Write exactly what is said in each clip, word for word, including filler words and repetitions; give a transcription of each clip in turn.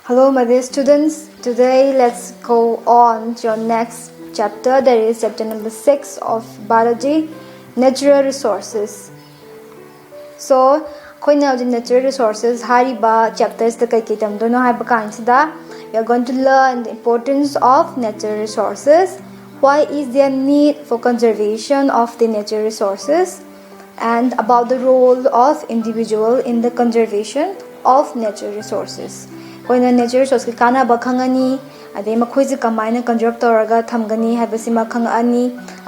Hello, my dear students. Today, let's go on to your next chapter. That is chapter number six of biology, natural resources. So, ꯑꯩꯈꯣꯏꯅ ꯍꯧꯖꯤꯛ natural resources ꯍꯥꯏꯔꯤꯕ chapter ꯁꯤꯗ ꯀꯩꯀꯩ ꯇꯝꯗꯣꯏꯅꯣ ꯍꯥꯏꯕ ꯀꯥꯟꯁꯤꯗ, we are going to learn the importance of natural resources. Why is there need for conservation of the natural resources? And about the role of individual in the conservation of natural resources. ꯑꯩꯈꯣꯏꯅ natural resource ꯀꯤ ꯀꯥꯟꯅꯕ ꯈꯪꯉꯅꯤ, ꯑꯗꯩ ꯃꯈꯣꯏꯁꯦ ꯀꯃꯥꯏꯅ conserve ꯇꯧꯔꯒ ꯊꯝꯒꯅꯤ ꯍꯥꯏꯕꯁꯤꯃ ꯈꯪꯉꯛꯑꯅꯤ,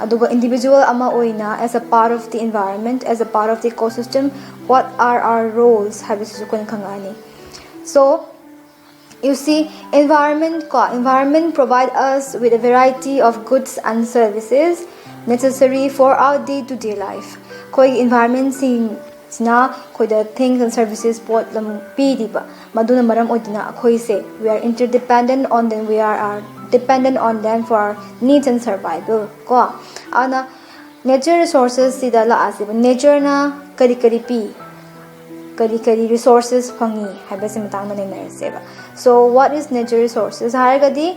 ꯑꯗꯨꯒ individual ꯑꯃ ꯑꯣꯏꯅ, as a part of the environment, as a part of the ecosystem, what are our roles ꯍꯥꯏꯕꯁꯤꯁꯨ ꯑꯩꯈꯣꯏꯅ ꯈꯪꯉꯛꯑꯅꯤ. So, you see, environment ꯀꯣ, environment provide us with a variety of goods and services necessary for our day to day life. ꯑꯩꯈꯣꯏꯒꯤ environment ꯁꯤꯡꯁꯤꯅ ꯑꯩꯈꯣꯏꯗ things and services, ꯄꯣꯠꯂꯝ ꯄꯤꯔꯤꯕ, ꯃꯗꯨꯅ ꯃꯔꯝ ꯑꯣꯏꯗꯨꯅ ꯑꯩꯈꯣꯏꯁꯦ, we are interdependent on them, we are, are dependent on them for our needs and survival ꯀꯣ. ꯑꯗꯨꯅ natural resources ꯁꯤꯗ ꯂꯥꯛꯑꯁꯦꯕ, nature ꯅ ꯀꯔꯤ ꯀꯔꯤ ꯄꯤ, ꯀꯔꯤ ꯀꯔꯤ resources ꯐꯪꯉꯤ ꯍꯥꯏꯕꯁꯤ ꯃꯇꯥꯡꯗ ꯅꯩꯅꯔꯁꯦꯕ. So, what is natural resources ꯍꯥꯏꯔꯒꯗꯤ,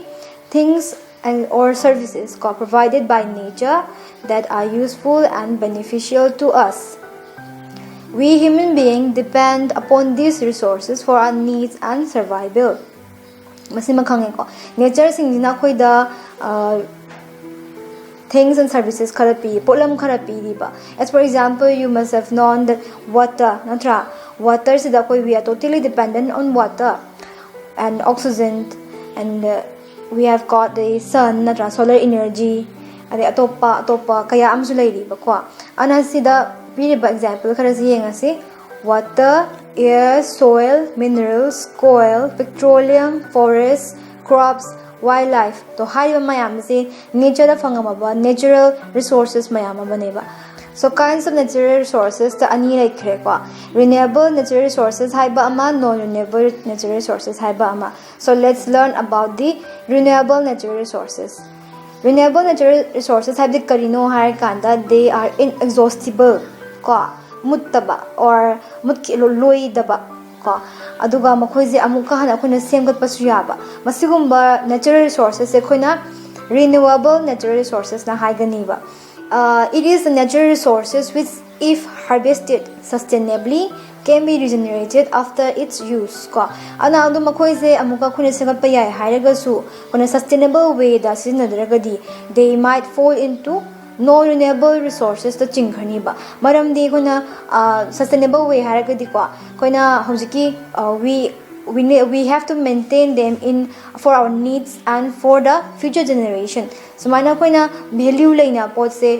things and or services ꯀꯣ, provided by nature that are useful and beneficial to us. We human being depend upon these resources for our needs and survival. ꯃꯁꯤꯃ ꯈꯪꯉꯦꯀꯣ, nature ꯁꯤꯡꯁꯤꯅ ꯑꯩꯈꯣꯏꯗ, ꯑ, things and services ꯈꯔ ꯄꯤ, ꯄꯣꯠꯂꯝ ꯈꯔ ꯄꯤꯔꯤꯕ. As for example, you must have known that water, ꯅꯠꯇ꯭ꯔꯥ? Water ꯁꯤꯗ ꯑꯩꯈꯣꯏ, we are totally dependent on water and oxygen, and, uh, we have got the sun, ꯅꯠꯇ꯭ꯔꯥ? Solar energy, ꯑꯗꯩ ꯑꯇꯣꯞꯄ ꯑꯇꯣꯞꯄ ꯀꯌꯥ ꯑꯃꯁꯨ ꯂꯩꯔꯤꯕꯀꯣ. ꯑꯗꯨꯅ ꯁꯤꯗ ꯄꯤꯔꯤꯕ example ꯈꯔꯁꯤ ꯌꯦꯡꯉꯁꯤ. Water, air, soil, minerals, coal, petroleum, forest, crops, wildlife. ꯇꯣ, ꯍꯥꯏꯔꯤꯕ ꯃꯌꯥꯝ ꯑꯁꯤ nature ꯗ ꯐꯪꯉꯝꯃꯕ natural resources ꯃꯌꯥꯝ ꯑꯃꯅꯦꯕ. So, kinds of natural resources ꯇ ꯑꯅꯤ ꯂꯩꯈ꯭ꯔꯦꯀꯣ. Renewable natural resources ꯍꯥꯏꯕ ꯑꯃ, non renewable natural resources ꯍꯥꯏꯕ ꯑꯃ. So, let's learn about the renewable natural resources. Renewable natural resources ꯍꯥꯏꯕꯗꯤ ꯀꯔꯤꯅꯣ ꯍꯥꯏꯔꯀꯥꯟꯗ, they are inexhaustible ꯀꯣ, ꯃꯨꯠꯇꯕ or ꯃꯨꯠꯈꯤ-, ꯂꯣꯏꯗꯕ, ꯀꯣ ꯑꯗꯨꯒ ꯃꯈꯣꯏꯁꯦ ꯑꯃꯨꯛꯀ ꯍꯟꯅ ꯑꯩꯈꯣꯏꯅ ꯁꯦꯝꯒꯠꯄꯁꯨ ꯌꯥꯕ꯫ ꯃꯁꯤꯒꯨꯝꯕ natural resources ꯁꯦ ꯑꯩꯈꯣꯏꯅ renewable natural resources ꯅ ꯍꯥꯏꯒꯅꯤꯕ꯫ It is the natural resources which, if harvested sustainably, can be regenerated after its use. ꯀꯣ ꯑꯅ ꯑꯗꯨꯝ ꯃꯈꯣꯏꯁꯦ ꯑꯃꯨꯛꯀ ꯑꯩꯈꯣꯏꯅ ꯁꯦꯝꯒꯠꯄ ꯌꯥꯏ ꯍꯥꯏꯔꯒꯁꯨ ꯑꯩꯈꯣꯏꯅ sustainable way the ꯁꯤꯖꯤꯟꯅꯗ꯭ꯔꯒꯗꯤ they might fall into non renewable resources ꯇ ꯆꯤꯡꯈ꯭ꯔꯅꯤꯕ꯫ ꯃꯔꯝꯗꯤ ꯑꯩꯈꯣꯏꯅ sustainable way ꯍꯥꯏꯔꯒꯗꯤꯀꯣ ꯑꯩꯈꯣꯏꯅ ꯍꯧꯖꯤꯛꯀꯤ we we ne- we have to maintain them in for our needs and for the future generation. ꯁꯨꯃꯥꯏꯅ ꯑꯩꯈꯣꯏꯅ value ꯂꯩꯅ ꯄꯣꯠꯁꯦ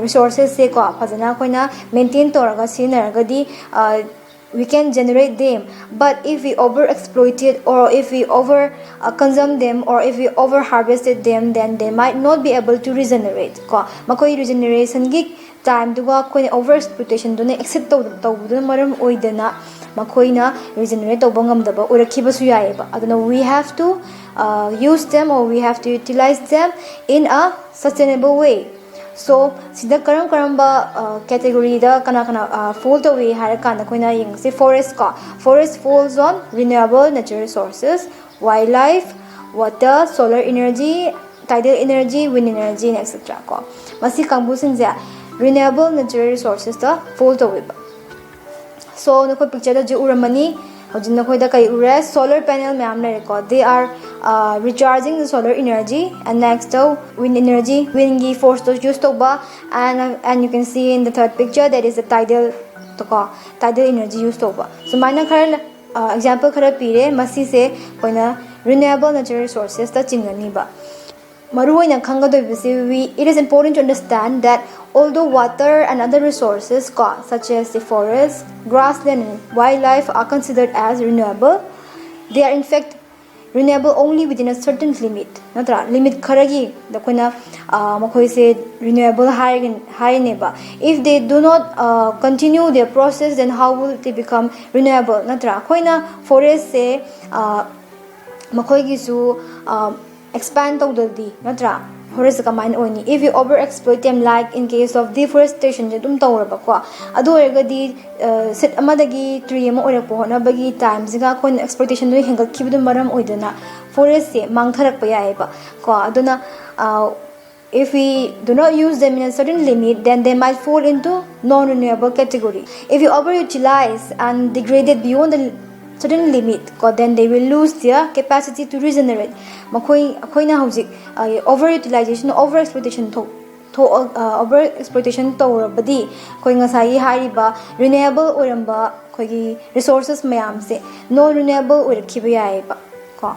resources ꯁꯦꯀꯣ ꯐꯖꯅ ꯑꯩꯈꯣꯏꯅ maintain ꯇꯧꯔꯒ ꯁꯤꯖꯤꯟꯅꯔꯒꯗꯤ we can generate them. But if we over exploit it, or if we over uh, consume them, or if we over harvested them, then they might not be able to regenerate. ꯀꯣ ꯃꯈꯣꯏ regeneration ꯒꯤ time ꯗꯨꯒ ꯑꯩꯈꯣꯏꯅ over exploitation ꯗꯨꯅ exceed ꯇꯧ ꯇꯧꯕꯗꯨꯅ ꯃꯔꯝ ꯑꯣꯏꯗꯅ ꯃꯈꯣꯏꯅ regenerate ꯇꯧꯕ ꯉꯝꯗꯕ ꯑꯣꯏꯔꯛꯈꯤꯕꯁꯨ ꯌꯥꯏꯑꯕ꯫ ꯑꯗꯨꯅ we have to uh, use them, or we have to utilize them in a sustainable way. So ꯁꯤꯗ ꯀꯔꯝ ꯀꯔꯝꯕ category ꯗ ꯀꯅꯥ ꯀꯅꯥ fall ꯇꯧꯏ ꯍꯥꯏꯔ ꯀꯥꯟꯗ ꯑꯩꯈꯣꯏꯅ ꯌꯦꯡꯁꯦ꯫ Forest ꯀꯣ forest falls on renewable natural resources, wildlife, water, solar energy, tidal energy, wind energy, etcetera. ꯀꯣ ꯃꯁꯤ ꯀꯥꯡꯕꯨꯁꯤꯡꯁꯦ renewable natural resources ꯇ fall ꯇꯧꯋꯦꯕ꯫ So ꯅꯈꯣꯏ picture ꯗ ꯍꯧꯖꯤꯛ ꯎꯔꯝꯃꯅꯤ꯫ ꯍꯧꯖꯤꯛ ꯅꯈꯣꯏꯗ ꯀꯩ ꯎꯔꯦ? Solar panel ꯃꯌꯥꯝ ꯂꯩꯔꯦꯀꯣ꯫ They are uh, recharging the solar energy, and next wind energy, wind ꯒꯤ force ꯇꯣ use ꯇꯧꯕ, and and you can see in the third picture, that is the tidal ꯀꯣ tidal energy use ꯇꯧꯕ꯫ ꯁꯨꯃꯥꯏꯅ ꯈꯔ example ꯈꯔ ꯄꯤꯔꯦ꯫ ꯃꯁꯤꯁꯦ ꯑꯩꯈꯣꯏꯅ renewable natural resources ꯇ ꯆꯤꯡꯒꯅꯤꯕ꯫ ꯃꯔꯨꯑꯣꯏꯅ ꯈꯪꯒꯗꯣꯏꯕꯁꯤ, we it is important to understand that although water and other resources ꯀꯣ such as the forest, grassland and wildlife are considered as renewable, they are in fact renewable only within a certain limit. ꯅꯠꯇ꯭ꯔꯥ? Limit ꯈꯔꯒꯤ ꯑꯩꯈꯣꯏꯅ ꯃꯈꯣꯏꯁꯦ renewable ꯍꯥꯏꯔꯒ ꯍꯥꯏꯔꯤꯅꯦꯕ꯫ If they do not uh, continue their process, then how will they become renewable? ꯅꯠꯇ꯭ꯔꯥ? ꯑꯩꯈꯣꯏꯅ forest ꯁꯦ ꯃꯈꯣꯏꯒꯤꯁꯨ expand ꯇꯧꯗ꯭ꯔꯗꯤ, ꯅꯠꯇ꯭ꯔꯥ? Forest ꯀꯃꯥꯏꯅ ꯑꯣꯏꯅꯤ? If we over exploit them, like in case of deforestation ꯑꯗꯨꯝ ꯇꯧꯔꯕꯀꯣ, ꯑꯗꯨ ꯑꯣꯏꯔꯒꯗꯤ ꯁꯤꯠ ꯑꯃꯗꯒꯤ ꯇ꯭ꯔꯤ ꯑꯃ ꯑꯣꯏꯔꯛꯄ ꯍꯣꯠꯅꯕꯒꯤ ꯇꯥꯏꯝꯁꯤꯒ ꯑꯩꯈꯣꯏꯅ ꯑꯦꯛꯁꯄ꯭ꯂꯣꯏꯇꯦꯁꯟꯗꯣ ꯍꯦꯟꯒꯠꯈꯤꯕꯗꯨꯅ ꯃꯔꯝ ꯑꯣꯏꯗꯅ ꯐꯣꯔꯦꯁꯁꯦ ꯃꯥꯡꯊꯔꯛꯄ ꯌꯥꯏꯑꯕ ꯀꯣ꯫ ꯑꯗꯨꯅ if we do not use them in a certain limit, then they might fall into non-renewable category. If we overutilize and degrade it beyond the certain limit ꯀꯣ, then they will lose their capacity to regenerate. ꯃꯈꯣꯏ ꯑꯩꯈꯣꯏꯅ ꯍꯧꯖꯤꯛ over utilization, over exploitation ꯊꯣꯛ ꯊꯣꯛꯑ over exploitation ꯇꯧꯔꯕꯗꯤ ꯑꯩꯈꯣꯏ ꯉꯁꯥꯏꯒꯤ ꯍꯥꯏꯔꯤꯕ ꯔꯤꯅ꯭ꯌꯨꯑꯦꯕꯜ ꯑꯣꯏꯔꯝꯕ ꯑꯩꯈꯣꯏꯒꯤ ꯔꯤꯁꯣꯔꯁꯦꯁ ꯃꯌꯥꯝꯁꯦ ꯅꯣꯟ ꯔꯤꯅ꯭ꯌꯨꯑꯦꯕꯜ ꯑꯣꯏꯔꯛꯈꯤꯕ ꯌꯥꯏꯑꯕ ꯀꯣ꯫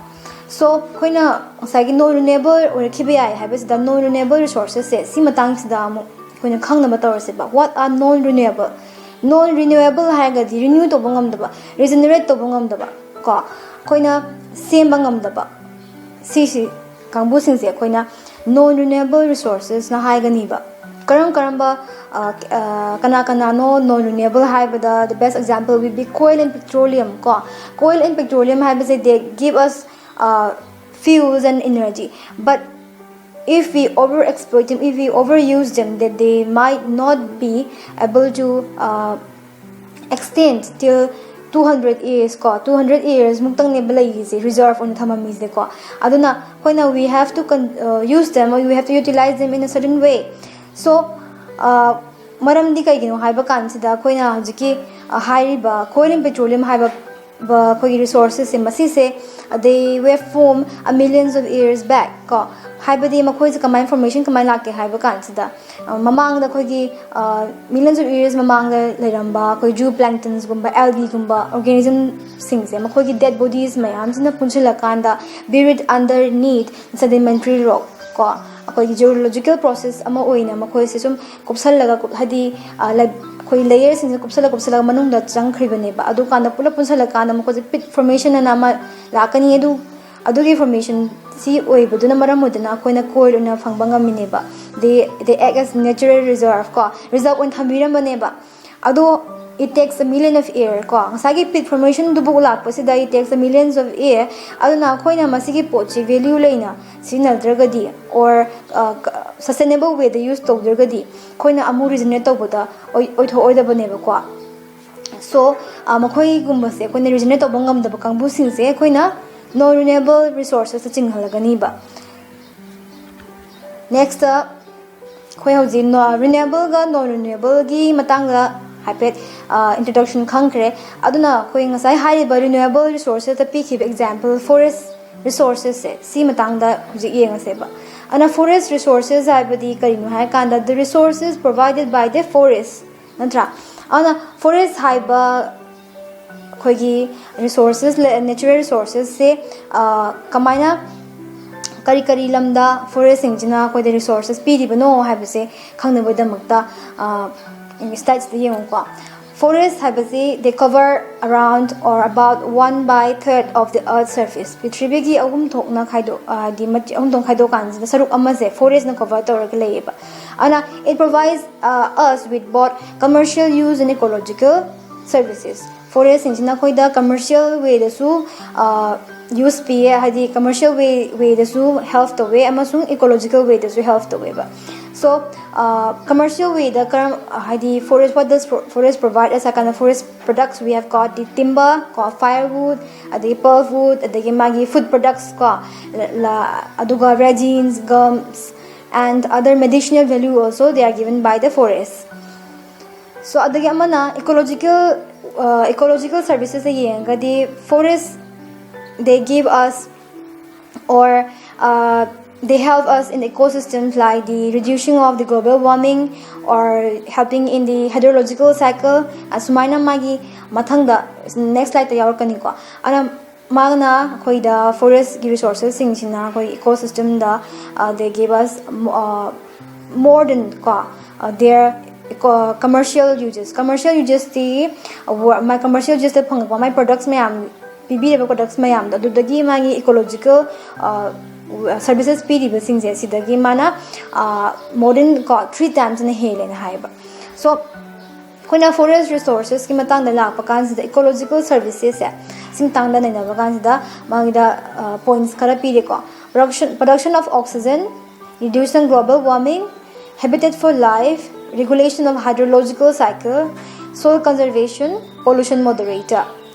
ꯁꯣ ꯑꯩꯈꯣꯏꯅ ꯉꯁꯥꯏꯒꯤ ꯅꯣꯟ ꯔꯤꯅ꯭ꯌꯨꯑꯦꯕꯜ ꯑꯣꯏꯔꯛꯈꯤꯕ ꯌꯥꯏ ꯍꯥꯏꯕꯁꯤꯗ ꯅꯣꯟ ꯔꯤꯅ꯭ꯌꯨꯑꯦꯕꯜ ꯔꯤꯁꯣꯔꯁꯦꯁꯁꯦ ꯁꯤ ꯃꯇꯥꯡꯁꯤꯗ ꯑꯃꯨꯛ ꯑꯩꯈꯣꯏꯅ ꯈꯪꯅꯕ ꯇꯧꯔꯁꯦꯕ꯫ What are non renewable? Non renewable ꯍꯥꯏꯔꯒꯗꯤ ꯔꯤꯅ꯭ꯌꯨ ꯇꯧꯕ ꯉꯝꯗꯕ, ꯔꯤꯖꯦꯅꯔꯦꯠ ꯇꯧꯕ ꯉꯝꯗꯕ ꯀꯣ, ꯑꯩꯈꯣꯏꯅ ꯁꯦꯝꯕ ꯉꯝꯗꯕ, ꯁꯤꯁꯤ ꯀꯥꯡꯕꯨꯁꯤꯡꯁꯦ ꯑꯩꯈꯣꯏꯅ ꯅꯣꯟ ꯔꯤꯅ꯭ꯌꯨꯑꯦꯕꯜ ꯔꯤꯁꯣꯔꯁꯦꯁꯅ ꯍꯥꯏꯒꯅꯤꯕ꯫ ꯀꯔꯝ ꯀꯔꯝꯕ ꯀꯅꯥ ꯀꯅꯥꯅꯣ ꯅꯣꯟ ꯔꯤꯅ꯭ꯌꯨꯑꯦꯕꯜ ꯍꯥꯏꯕꯗ the best example will be coal and petroleum ꯀꯣ꯫ Coal and petroleum ꯍꯥꯏꯕꯁꯦ they give us fuels and energy, but if we over exploit them, if we overuse them, that they might not be able to uh, extend till two hundred years ꯀꯣ꯫ Two hundred years ꯃꯨꯛꯇꯪꯅꯦꯕ ꯂꯩꯔꯤꯁꯦ, reserve ꯑꯣꯏꯅ ꯊꯝꯃꯝꯃꯤꯁꯦꯀꯣ꯫ ꯑꯗꯨꯅ ꯑꯩꯈꯣꯏꯅ we have to con use them, or we have to utilize them in a certain way. So ꯃꯔꯝꯗꯤ ꯀꯩꯒꯤꯅꯣ ꯍꯥꯏꯕ ꯀꯥꯟꯁꯤꯗ ꯑꯩꯈꯣꯏꯅ ꯍꯧꯖꯤꯛꯀꯤ ꯍꯥꯏꯔꯤꯕ coal and petroleum ꯍꯥꯏꯕ ꯑꯩꯈꯣꯏꯒꯤ ꯔꯤꯁꯣꯔꯁꯦꯁꯁꯦ ꯃꯁꯤꯁꯦ they were formed a millions of years back ꯀꯣ꯫ ꯍꯥꯏꯕꯗꯤ ꯃꯈꯣꯏꯁꯦ ꯀꯃꯥꯏꯅ ꯐꯣꯔꯃꯦꯁꯟ ꯀꯃꯥꯏꯅ ꯂꯥꯛꯀꯦ ꯍꯥꯏꯕ ꯀꯥꯟꯁꯤꯗ ꯃꯃꯥꯡꯗ ꯑꯩꯈꯣꯏꯒꯤ millions of years ꯃꯃꯥꯡꯗ ꯂꯩꯔꯝꯕ ꯑꯩꯈꯣꯏ ꯖꯨ ꯄ꯭ꯂꯦꯡꯇꯟꯁꯒꯨꯝꯕ ꯑꯦꯜꯒꯤꯒꯨꯝꯕ ꯑꯣꯔꯒꯦꯅꯤꯖꯝꯁꯤꯡꯁꯦ ꯃꯈꯣꯏꯒꯤ ꯗꯦꯠ ꯕꯣꯗꯤꯁ ꯃꯌꯥꯝꯁꯤꯅ ꯄꯨꯟꯁꯤꯜꯂꯀꯥꯟꯗ buried underneath sedimentary rock ꯀꯣ, ꯑꯩꯈꯣꯏꯒꯤ ꯖꯤꯑꯣꯂꯣꯖꯤꯀꯦꯜ ꯄ꯭ꯔꯣꯁꯦꯁ ꯑꯃ ꯑꯣꯏꯅ ꯃꯈꯣꯏꯁꯦ ꯁꯨꯝ ꯀꯨꯞꯁꯜꯂꯒ ꯍꯥꯏꯗꯤ ꯑꯩꯈꯣꯏ ꯂꯦꯌꯔꯁꯤꯡꯁꯦ ꯀꯨꯞꯁꯜꯂ ꯀꯨꯞꯁꯜꯂꯒ ꯃꯅꯨꯡꯗ ꯆꯪꯈ꯭ꯔꯤꯕꯅꯦꯕ꯫ ꯑꯗꯨꯀꯥꯟꯗ ꯄꯨꯂꯞ ꯄꯨꯟꯁꯜꯂꯀꯥꯟꯗ ꯃꯈꯣꯏꯁꯦ ꯄꯤꯠ ꯐꯣꯔꯃꯦꯁꯟ ꯑꯅ ꯑꯃ ꯂꯥꯛꯀꯅꯤ꯫ ꯑꯗꯨ ꯑꯗꯨꯒꯤ ꯐꯣꯔꯃꯦꯁꯟ ꯁꯤ ꯑꯣꯏꯕꯗꯨꯅ ꯃꯔꯝ ꯑꯣꯏꯗꯅ ꯑꯩꯈꯣꯏꯅ ꯀꯣꯏꯜ ꯑꯣꯏꯅ ꯐꯪꯕ ꯉꯝꯃꯤꯅꯦꯕ꯫ They they act as natural reserve ꯀꯣ, ꯔꯤꯖꯔꯚ ꯑꯣꯏꯅ ꯊꯝꯕꯤꯔꯝꯕꯅꯦꯕ꯫ ꯑꯗꯣ It takes a million of year ꯀꯣ, ꯉꯁꯥꯏꯒꯤ pit formation ꯗꯨꯕꯨ ꯂꯥꯛꯄꯁꯤꯗ it takes a millions of year. ꯑꯗꯨꯅ ꯑꯩꯈꯣꯏꯅ ꯃꯁꯤꯒꯤ ꯄꯣꯠꯁꯤ value ꯂꯩꯅ ꯁꯤꯖꯤꯟꯅꯗ꯭ꯔꯒꯗꯤ, or sustainable way the use ꯇꯧꯗ꯭ꯔꯒꯗꯤ ꯑꯩꯈꯣꯏꯅ ꯑꯃꯨꯛ regenerate ꯇꯧꯕꯗ ꯑꯣꯏ- ꯑꯣꯏꯊꯣꯛꯑꯣꯏꯗꯕꯅꯦꯕꯀꯣ. So ꯃꯈꯣꯏꯒꯨꯝꯕꯁꯦ ꯑꯩꯈꯣꯏꯅ regenerate ꯇꯧꯕ ꯉꯝꯗꯕ ꯀꯥꯡꯕꯨꯁꯤꯡꯁꯦ ꯑꯩꯈꯣꯏꯅ non renewable resources ꯇ ꯆꯤꯡꯍꯜꯂꯒꯅꯤꯕ. Next ꯑꯩꯈꯣꯏ ꯍꯧꯖꯤꯛ renewable ꯒ non renewable ꯒꯤ ꯃꯇꯥꯡꯗ ꯍꯥꯏꯐꯦꯠ introduction ꯈꯪꯈ꯭ꯔꯦ. ꯑꯗꯨꯅ ꯑꯩꯈꯣꯏ ꯉꯁꯥꯏ ꯍꯥꯏꯔꯤꯕ renewable resources ꯇ ꯄꯤꯈꯤꯕ example forest resources ꯁꯦ, ꯁꯤ ꯃꯇꯥꯡꯗ ꯍꯧꯖꯤꯛ ꯌꯦꯡꯉꯁꯦꯕ. ꯑꯗꯨꯅ forest resources ꯍꯥꯏꯕꯗꯤ ꯀꯔꯤꯅꯣ ꯍꯥꯏꯔꯀꯥꯟꯗ the resources provided by the forest, ꯅꯠꯇ꯭ꯔꯥ? ꯑꯗꯨꯅ forest ꯍꯥꯏꯕ ꯑꯩꯈꯣꯏꯒꯤ resources, natural resources ꯁꯦ ꯀꯃꯥꯏꯅ, ꯀꯔꯤ ꯀꯔꯤ ꯂꯝꯗ forest ꯁꯤꯡꯁꯤꯅ ꯑꯩꯈꯣꯏꯗ resources ꯄꯤꯔꯤꯕꯅꯣ ꯍꯥꯏꯕꯁꯦ ꯈꯪꯅꯕꯒꯤꯗꯃꯛꯇ slide ꯁꯤꯗ ꯌꯦꯡꯉꯨꯀꯣ. Forest ꯍꯥꯏꯕꯁꯤ they cover around or about one by third of the earth surface. ꯄ꯭ꯔꯤꯊꯤꯕꯤꯒꯤ ꯑꯍꯨꯝ ꯊꯣꯛꯅ ꯈꯥꯏꯗꯣꯛ ꯍꯥꯏꯗꯤ ꯑꯍꯨꯝ ꯊꯣꯛꯅ ꯈꯥꯏꯗꯣꯛ ꯀꯥꯟꯁꯤꯗ ꯁꯔꯨꯛ ꯑꯃꯁꯦ forest ꯅ cover ꯇꯧꯔꯒ ꯂꯩꯌꯦꯕ. ꯑꯗꯨꯅ it provides us with both commercial use and ecological services. Forest ꯁꯤꯡꯁꯤꯅ ꯑꯩꯈꯣꯏꯗ commercial way ꯗꯁꯨ use ꯄꯤꯌꯦ, ꯍꯥꯏꯗꯤ commercial way way ꯗꯁꯨ help ꯇꯧꯋꯦ ꯑꯃꯁꯨꯡ ecological way ꯗꯁꯨ help ꯇꯧꯋꯦꯕ. So commercial way ꯗ ꯀꯔꯝ ꯍꯥꯏꯗꯤ forest, what does forest provide us ꯍꯥꯏ ꯀꯥꯟꯗ, forest products we have got the timber ꯀꯣ, firewood, ꯑꯗꯒꯤ pulpwood, ꯑꯗꯒꯤ ꯃꯥꯒꯤ food products ꯀꯣ, ꯑꯗꯨꯒ resins, gums and other medicinal value also they are given by the forest. So ꯑꯗꯒꯤ ꯑꯃꯅ ecological, ecological services ꯇ ꯌꯦꯡꯉꯒꯗꯤ forest they give us or they help us in the ecosystems like the reducing of the global warming or helping in the hydrological cycle. ꯑꯁꯨꯃꯥꯏꯅ ꯃꯥꯒꯤ ꯃꯊꯪꯗ next slide ꯇ ꯌꯥꯎꯔꯛꯀꯅꯤꯀꯣ. ꯑꯗꯨꯅ ꯃꯥꯅ ꯑꯩꯈꯣꯏꯗ forest ꯀꯤ resources ꯁꯤꯡꯁꯤꯅ ꯑꯩꯈꯣꯏ ecosystem the they give us more than ꯀꯣ their commercial uses. Commercial uses T my commercial uses ꯇ ꯐꯪꯉꯛꯄ my products ꯃꯌꯥꯝ, ꯄꯤꯕꯤꯔꯤꯕ products ꯃꯌꯥꯝꯗꯣ, ꯑꯗꯨꯗꯒꯤ ꯃꯥꯒꯤ ecological services ꯄꯤꯔꯤꯕꯁꯤꯡꯁꯦ ꯁꯤꯗꯒꯤ ꯃꯥꯅ more than ꯀꯣ three times ꯅ ꯍꯦꯜꯂꯦꯅ ꯍꯥꯏꯌꯦꯕ. So ꯑꯩꯈꯣꯏꯅ forest resourcesꯀꯤ ꯃꯇꯥꯡꯗ ꯂꯥꯛꯄ ꯀꯥꯟꯁꯤꯗ, ecological servicesꯁꯦ, ꯁꯤ ꯃꯇꯥꯡꯗ ꯅꯩꯅꯕ ꯀꯥꯟꯁꯤꯗ ꯃꯥꯒꯤꯗ points ꯈꯔ ꯄꯤꯔꯦꯀꯣ. Production, production of oxygen, reducing global warming, habitat for life, regulation of hydrological cycle, soil conservation, pollution moderator.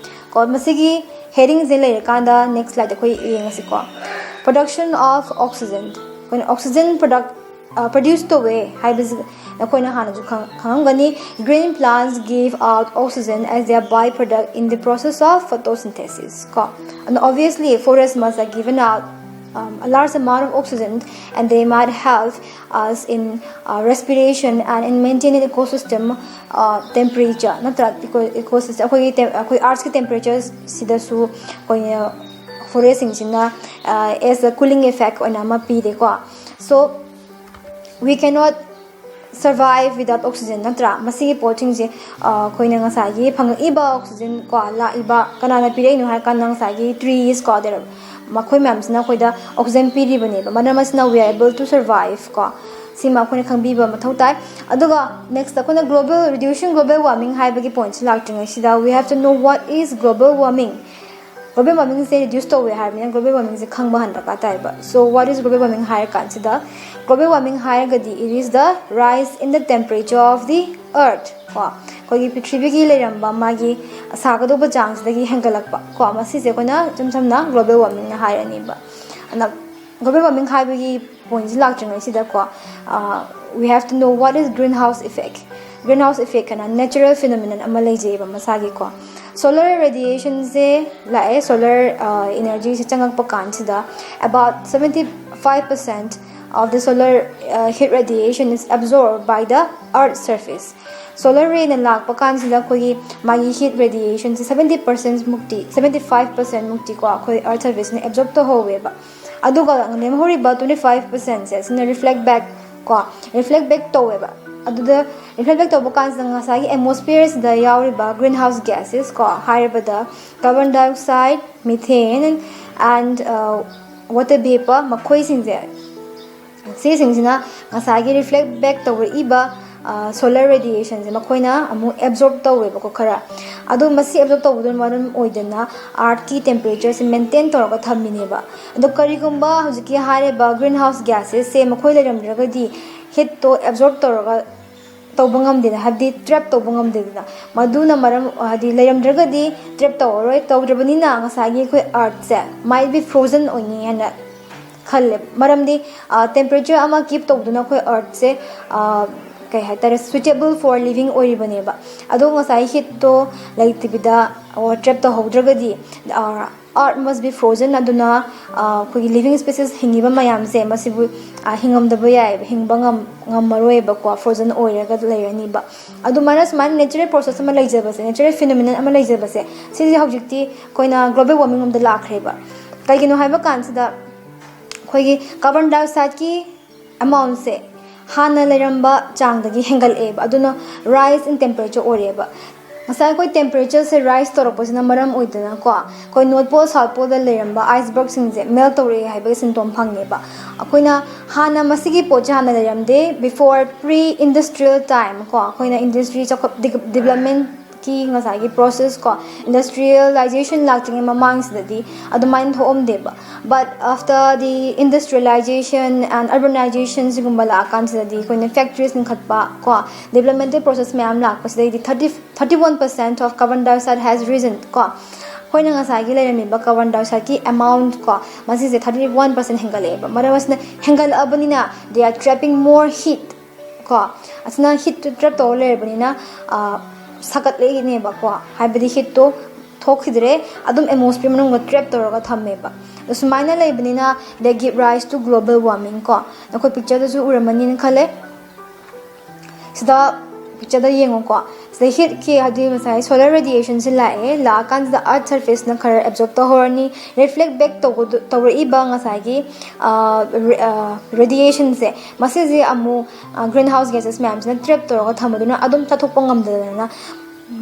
ꯀꯣ, ꯃꯁꯤꯒꯤ headingꯁꯦ ꯂꯩꯔꯀꯥꯟꯗ next slide ꯑꯩꯈꯣꯏ ꯌꯦꯡꯉꯁꯤꯀꯣ. Production of oxygen, ꯑꯩꯈꯣꯏꯅ oxygen product produce ꯇꯧꯋꯦ ꯍꯥꯏꯕꯁꯤ ꯅꯈꯣꯏꯅ ꯍꯥꯟꯅꯁꯨ ꯈꯪꯉꯝꯒꯅꯤ. Green plants give out oxygen as their byproduct in the process of photosynthesis ꯀꯣ. And obviously forest must have given out um, a large amount of oxygen, and they might help us in uh, respiration and in maintaining ecosystem uh, temperature. ꯅꯠꯇ꯭ꯔꯥ? Eco- ecosystem, ꯑꯩꯈꯣꯏꯒꯤ tem- ꯑꯩꯈꯣꯏ Earthꯀꯤ temperatureꯁꯤꯗꯁꯨ ꯑꯩꯈꯣꯏꯅ forestꯁꯤꯡꯁꯤꯅ as a cooling effect ꯑꯣꯏꯅ ꯑꯃ ꯄꯤꯔꯦꯀꯣ. So we cannot survive without oxygen, ꯅꯠꯇ꯭ꯔꯥ? ꯃꯁꯤꯒꯤ ꯄꯣꯠꯁꯤꯡꯁꯦ ꯑꯩꯈꯣꯏꯅ ꯉꯁꯥꯏꯒꯤ ꯐꯪꯉꯛꯏꯕ oxygen ꯀꯣ, ꯂꯥꯛꯏꯕ, ꯀꯅꯥꯅ ꯄꯤꯔꯛꯏꯅꯣ ꯍꯥꯏꯔꯀꯥꯟꯗ ꯉꯁꯥꯏꯒꯤ trees ꯀꯣ, there, ꯃꯈꯣꯏ ꯃꯌꯥꯝꯁꯤꯅ ꯑꯩꯈꯣꯏꯗ oxygen ꯄꯤꯔꯤꯕꯅꯦꯕ. ꯃꯔꯝ ꯑꯁꯤꯅ we are able to survive ꯀꯣ. ꯁꯤꯃ ꯑꯩꯈꯣꯏꯅ ꯈꯪꯕꯤꯕ ꯃꯊꯧ ꯇꯥꯏ. ꯑꯗꯨꯒ next ꯑꯩꯈꯣꯏꯅ global, reducing global warming ꯍꯥꯏꯕꯒꯤ pointꯁꯤ ꯂꯥꯛꯇ꯭ꯔꯤꯉꯩꯁꯤꯗ we have to know what is global warming. Global warmingꯁꯦ reduce ꯇꯧꯋꯦ ꯍꯥꯏꯔꯕꯅꯤꯅ global warmingꯁꯦ ꯈꯪꯕ ꯍꯥꯟꯅ ꯗꯔꯀꯥꯔ ꯇꯥꯏꯕ. So what is global warming ꯍꯥꯏꯔ ꯀꯥꯟꯁꯤꯗ, global warming ꯍꯥꯏꯔꯒꯗꯤ it is the rise in the temperature of the earth ꯀꯣ. ꯑꯩꯈꯣꯏꯒꯤ ꯄ꯭ꯔꯤꯊꯤꯕꯤꯒꯤ ꯂꯩꯔꯝꯕ ꯃꯥꯒꯤ ꯁꯥꯒꯗꯧꯕ ꯆꯥꯡꯁꯤꯗꯒꯤ ꯍꯦꯟꯒꯠꯂꯛꯄ ꯀꯣ, ꯃꯁꯤꯁꯦ ꯑꯩꯈꯣꯏꯅ ꯏꯆꯝ ꯁꯝꯅ global warmingꯅ ꯍꯥꯏꯔꯅꯤꯕ. ꯑꯗꯨꯅ global warming ꯍꯥꯏꯕꯒꯤ pointꯁꯤ ꯂꯥꯛꯇ꯭ꯔꯤꯉꯩꯁꯤꯗꯀꯣ, we have to know what is greenhouse effect. Greenhouse effect ꯍꯥꯏꯅ natural phenomenon ꯑꯃ ꯂꯩꯖꯩꯑꯕ ꯃꯁꯥꯒꯤꯀꯣ. Solar radiationꯁꯦ ꯂꯥꯛꯑꯦ, solar energyꯁꯦ ꯆꯪꯉꯛꯄ ꯀꯥꯟꯁꯤꯗ about seventy five percent of the solar heat radiation is absorbed by the earth surface. Solar rayꯅ ꯂꯥꯛꯄ ꯀꯥꯟꯁꯤꯗ ꯑꯩꯈꯣꯏꯒꯤ ꯃꯥꯒꯤ heat radiationꯁꯦ seventy percent ꯃꯨꯛꯇꯤ, seventy five percent ꯃꯨꯛꯇꯤꯀꯣ ꯑꯩꯈꯣꯏ earth surfaceꯅ absorb ꯇꯧꯍꯧꯋꯦꯕ. ꯑꯗꯨꯒ ꯂꯦꯝꯍꯧꯔꯤꯕ twenty five percentꯁꯦ ꯁꯤꯅ reflect back ꯀꯣ, reflect back ꯇꯧꯋꯦꯕ. ꯑꯗꯨꯗ reflect back ꯇꯧꯕ ꯀꯥꯟꯁꯤꯗ ꯉꯁꯥꯏꯒꯤ atmosphereꯁꯤꯗ ꯌꯥꯎꯔꯤꯕ greenhouse gases ꯀꯣ, ꯍꯥꯏꯔꯕꯗ carbon dioxide, methane and water vapour, ꯃꯈꯣꯏꯁꯤꯡꯁꯦ, ꯁꯤꯁꯤꯡꯁꯤꯅ ꯉꯁꯥꯏꯒꯤ reflect back ꯇꯧꯔꯛꯏꯕ ꯁꯣꯂꯔ ꯔꯦꯗꯤꯌꯦꯁꯟꯁꯦ ꯃꯈꯣꯏꯅ ꯑꯃꯨꯛ ꯑꯦꯕꯖꯣꯔꯞ ꯇꯧꯋꯦꯕꯀꯣ ꯈꯔ꯫ ꯑꯗꯣ ꯃꯁꯤ ꯑꯦꯕꯖꯣꯔꯞ ꯇꯧꯕꯗꯨꯅ ꯃꯔꯝ ꯑꯣꯏꯗꯅ ꯑꯥꯔꯠꯀꯤ ꯇꯦꯝꯄꯔꯦꯆꯔꯁꯦ ꯃꯦꯟꯇꯦꯟ ꯇꯧꯔꯒ ꯊꯝꯃꯤꯅꯦꯕ꯫ ꯑꯗꯣ ꯀꯔꯤꯒꯨꯝꯕ ꯍꯧꯖꯤꯛꯀꯤ ꯍꯥꯏꯔꯤꯕ ꯒ꯭ꯔꯤꯟ ꯍꯥꯎꯁ ꯒ꯭ꯌꯥꯁꯦꯁꯁꯦ ꯃꯈꯣꯏ ꯂꯩꯔꯝꯗ꯭ꯔꯒꯗꯤ ꯍꯤꯠꯇꯣ ꯑꯦꯕꯖꯣꯔꯞ ꯇꯧꯔꯒ ꯇꯧꯕ ꯉꯝꯗꯦꯅ, ꯍꯥꯏꯕꯗꯤ ꯇ꯭ꯔꯦꯞ ꯇꯧꯕ ꯉꯝꯗꯦꯗꯅ꯫ ꯃꯗꯨꯅ ꯃꯔꯝ, ꯍꯥꯏꯗꯤ ꯂꯩꯔꯝꯗ꯭ꯔꯒꯗꯤ ꯇ꯭ꯔꯦꯞ ꯇꯧꯔꯔꯣꯏ꯫ ꯇꯧꯗ꯭ꯔꯕꯅꯤꯅ ꯉꯁꯥꯏꯒꯤ ꯑꯩꯈꯣꯏ ꯑꯥꯔꯠꯁꯦ might be frozen ꯑꯣꯏꯅꯤ ꯍꯥꯏꯅ ꯈꯜꯂꯦ꯫ ꯃꯔꯝꯗꯤ ꯇꯦꯝꯄꯔꯦꯆꯔ ꯑꯃ ꯀꯤꯞ ꯇꯧꯗꯨꯅ ꯑꯩꯈꯣꯏ ꯑꯥꯔꯠꯁꯦ ꯀꯩ ꯍꯥꯏꯇꯥꯔꯦ, suitable for living ꯑꯣꯏꯔꯤꯕꯅꯦꯕ꯫ ꯑꯗꯣ ꯉꯁꯥꯏ ꯍꯤꯠꯇꯣ ꯂꯩꯇꯕꯤꯗ ꯇ꯭ꯔꯦꯞ ꯇꯧꯍꯧꯗ꯭ꯔꯒꯗꯤ earth must be frozen, ꯑꯗꯨꯅ ꯑꯩꯈꯣꯏꯒꯤ ꯂꯤꯕꯤꯡ ꯁ꯭ꯄꯦꯁꯤꯁ, ꯍꯤꯡꯉꯤꯕ ꯃꯌꯥꯝꯁꯦ ꯃꯁꯤꯕꯨ ꯍꯤꯡꯉꯝꯗꯕ ꯌꯥꯏꯑꯕ, ꯍꯤꯡꯕ ꯉꯝꯃꯔꯣꯏꯕꯀꯣ, ꯐ꯭ꯔꯣꯖꯟ ꯑꯣꯏꯔꯒ ꯂꯩꯔꯅꯤꯕ꯫ ꯑꯗꯨꯃꯥꯏꯅ ꯁꯨꯃꯥꯏꯅ natural process ꯑꯃ ꯂꯩꯖꯕꯁꯦ, natural phenomenon ꯑꯃ ꯂꯩꯖꯕꯁꯦ, ꯁꯤꯁꯦ ꯍꯧꯖꯤꯛꯇꯤ ꯑꯩꯈꯣꯏꯅ ꯒ꯭ꯂꯣꯕꯦꯜ ꯋꯥꯔꯃꯤꯡ ꯂꯣꯝꯗ ꯂꯥꯛꯈ꯭ꯔꯦꯕ꯫ ꯀꯩꯒꯤꯅꯣ ꯍꯥꯏꯕ ꯀꯥꯟꯁꯤꯗ ꯑꯩꯈꯣꯏꯒꯤ ꯀꯥꯔꯕꯟ ꯗꯥꯏꯑꯣꯛꯁꯥꯏꯗꯀꯤ ꯑꯦꯃꯥꯎꯟꯁꯦ ꯍꯥꯟꯅ ꯂꯩꯔꯝꯕ ꯆꯥꯡꯗꯒꯤ ꯍꯦꯟꯒꯠꯂꯛꯑꯦꯕ, ꯑꯗꯨꯅ rise in temperature ꯑꯣꯏꯔꯛꯑꯦꯕ꯫ ꯉꯁꯥꯏ ꯑꯩꯈꯣꯏ ꯇꯦꯝꯄꯔꯦꯆꯔꯁꯦ ꯔꯥꯏꯁ ꯇꯧꯔꯛꯄꯁꯤꯅ ꯃꯔꯝ ꯑꯣꯏꯗꯅꯀꯣ, ꯑꯩꯈꯣꯏ ꯅꯣꯔꯠ ꯄꯣꯜ, ꯁꯥꯎꯠ ꯄꯣꯜꯗ ꯂꯩꯔꯝꯕ ꯑꯥꯏꯁꯕꯔꯒꯁꯤꯡꯁꯦ ꯃꯦꯜ ꯇꯧꯔꯛꯑꯦ ꯍꯥꯏꯕꯒꯤ ꯁꯤꯟꯇꯣꯝ ꯐꯪꯉꯦꯕ꯫ ꯑꯩꯈꯣꯏꯅ ꯍꯥꯟꯅ ꯃꯁꯤꯒꯤ ꯄꯣꯠꯁꯦ ꯍꯥꯟꯅ ꯂꯩꯔꯝꯗꯦ, before pre industrial time ꯀꯣ, ꯑꯩꯈꯣꯏꯅ ꯏꯟꯗꯁꯇ꯭ꯔꯤ ꯆꯥꯎꯈꯠ, ꯗꯤꯕꯂꯞꯃꯦꯟ ꯀꯤ ꯉꯁꯥꯏꯒꯤ ꯄ꯭ꯔꯣꯁꯦꯁ ꯀꯣ, ꯏꯟꯗꯁꯇ꯭ꯔꯤꯌꯦꯂꯥꯏꯖꯦꯁꯟ ꯂꯥꯛꯇ꯭ꯔꯤꯉꯩ ꯃꯃꯥꯡꯁꯤꯗꯗꯤ ꯑꯗꯨꯃꯥꯏꯅ ꯊꯣꯛꯑꯝꯗꯦꯕ꯫ But after the industrialization and urbanization ꯁꯤꯒꯨꯝꯕ ꯂꯥꯛꯑꯀꯥꯟꯁꯤꯗꯗꯤ ꯑꯩꯈꯣꯏꯅ ꯐꯦꯛꯇ꯭ꯔꯤꯁ ꯂꯤꯡꯈꯠꯄ ꯀꯣ, ꯗꯤꯕꯂꯞꯃꯦꯟꯇꯦꯜ ꯄ꯭ꯔꯣꯁꯦꯁ ꯃꯌꯥꯝ ꯂꯥꯛꯄꯁꯤꯗꯒꯤꯗꯤ thirty, thirty one percent of carbon dioxide has risen ꯀꯣ꯫ ꯑꯩꯈꯣꯏꯅ ꯉꯁꯥꯏꯒꯤ ꯂꯩꯔꯝꯃꯤꯕ ꯀꯥꯔꯕꯟ ꯗꯥꯏꯑꯣꯛꯁꯥꯏꯗꯀꯤ ꯑꯦꯃꯥꯎꯟꯠ ꯀꯣ, ꯃꯁꯤꯁꯦ thirty one percent ꯍꯦꯟꯒꯠꯂꯛꯑꯦꯕ꯫ ꯃꯔꯝ ꯑꯁꯤꯅ, ꯍꯦꯟꯒꯠꯂꯛꯑꯕꯅꯤꯅ they are trapping more heat ꯀꯣ, ꯑꯁꯤꯅ ꯍꯤꯠꯇꯨ ꯇ꯭ꯔꯦꯞ ꯇꯧꯔ ꯂꯩꯔꯕꯅꯤꯅ ꯁꯥꯒꯠꯂꯛꯏꯅꯦꯕꯀꯣ, ꯍꯥꯏꯕꯗꯤ ꯍꯤꯠꯇꯣ ꯊꯣꯛꯈꯤꯗ꯭ꯔꯦ, ꯑꯗꯨꯝ ꯑꯦꯠꯃꯣꯁꯐꯤꯌꯔ ꯃꯅꯨꯡꯗ ꯇ꯭ꯔꯦꯞ ꯇꯧꯔꯒ ꯊꯝꯃꯦꯕ꯫ ꯑꯗꯣ ꯁꯨꯃꯥꯏꯅ ꯂꯩꯕꯅꯤꯅ they give rise to global warming ꯀꯣ꯫ ꯅꯈꯣꯏ ꯄꯤꯛꯆꯔꯗꯁꯨ ꯎꯔꯝꯃꯅꯤꯅ ꯈꯜꯂꯦ꯫ ꯁꯤꯗ ꯄꯤꯛꯆꯔꯗ ꯌꯦꯡꯉꯨꯀꯣ꯫ ꯁꯤꯗ ꯍꯤꯠꯀꯤ, ꯍꯥꯏꯗꯤ ꯉꯁꯥꯏ ꯁꯣꯂꯔ ꯔꯦꯗꯤꯌꯦꯁꯟꯁꯤ ꯂꯥꯛꯑꯦ, ꯂꯥꯛꯑꯀꯥꯟꯁꯤꯗ ꯑꯥꯔꯠ ꯁꯔꯐꯦꯁꯅ ꯈꯔ ꯑꯦꯕꯖꯣꯔꯞ ꯇꯧꯍꯧꯔꯅꯤ, ꯔꯤꯐ꯭ꯂꯦꯛ ꯕꯦꯛ ꯇꯧꯕꯗꯨ, ꯇꯧꯔꯛꯏꯕ ꯉꯁꯥꯏꯒꯤ ꯔꯦꯗꯤꯌꯦꯁꯟꯁꯦ, ꯃꯁꯤꯁꯦ ꯑꯃꯨꯛ ꯒ꯭ꯔꯤꯟ ꯍꯥꯎꯁ ꯒ꯭ꯌꯥꯁꯦꯁ ꯃꯌꯥꯝꯁꯤꯅ ꯇ꯭ꯔꯦꯞ ꯇꯧꯔꯒ ꯊꯝꯕꯗꯨꯅ ꯑꯗꯨꯝ ꯆꯠꯊꯣꯛꯄ ꯉꯝꯗꯗꯅ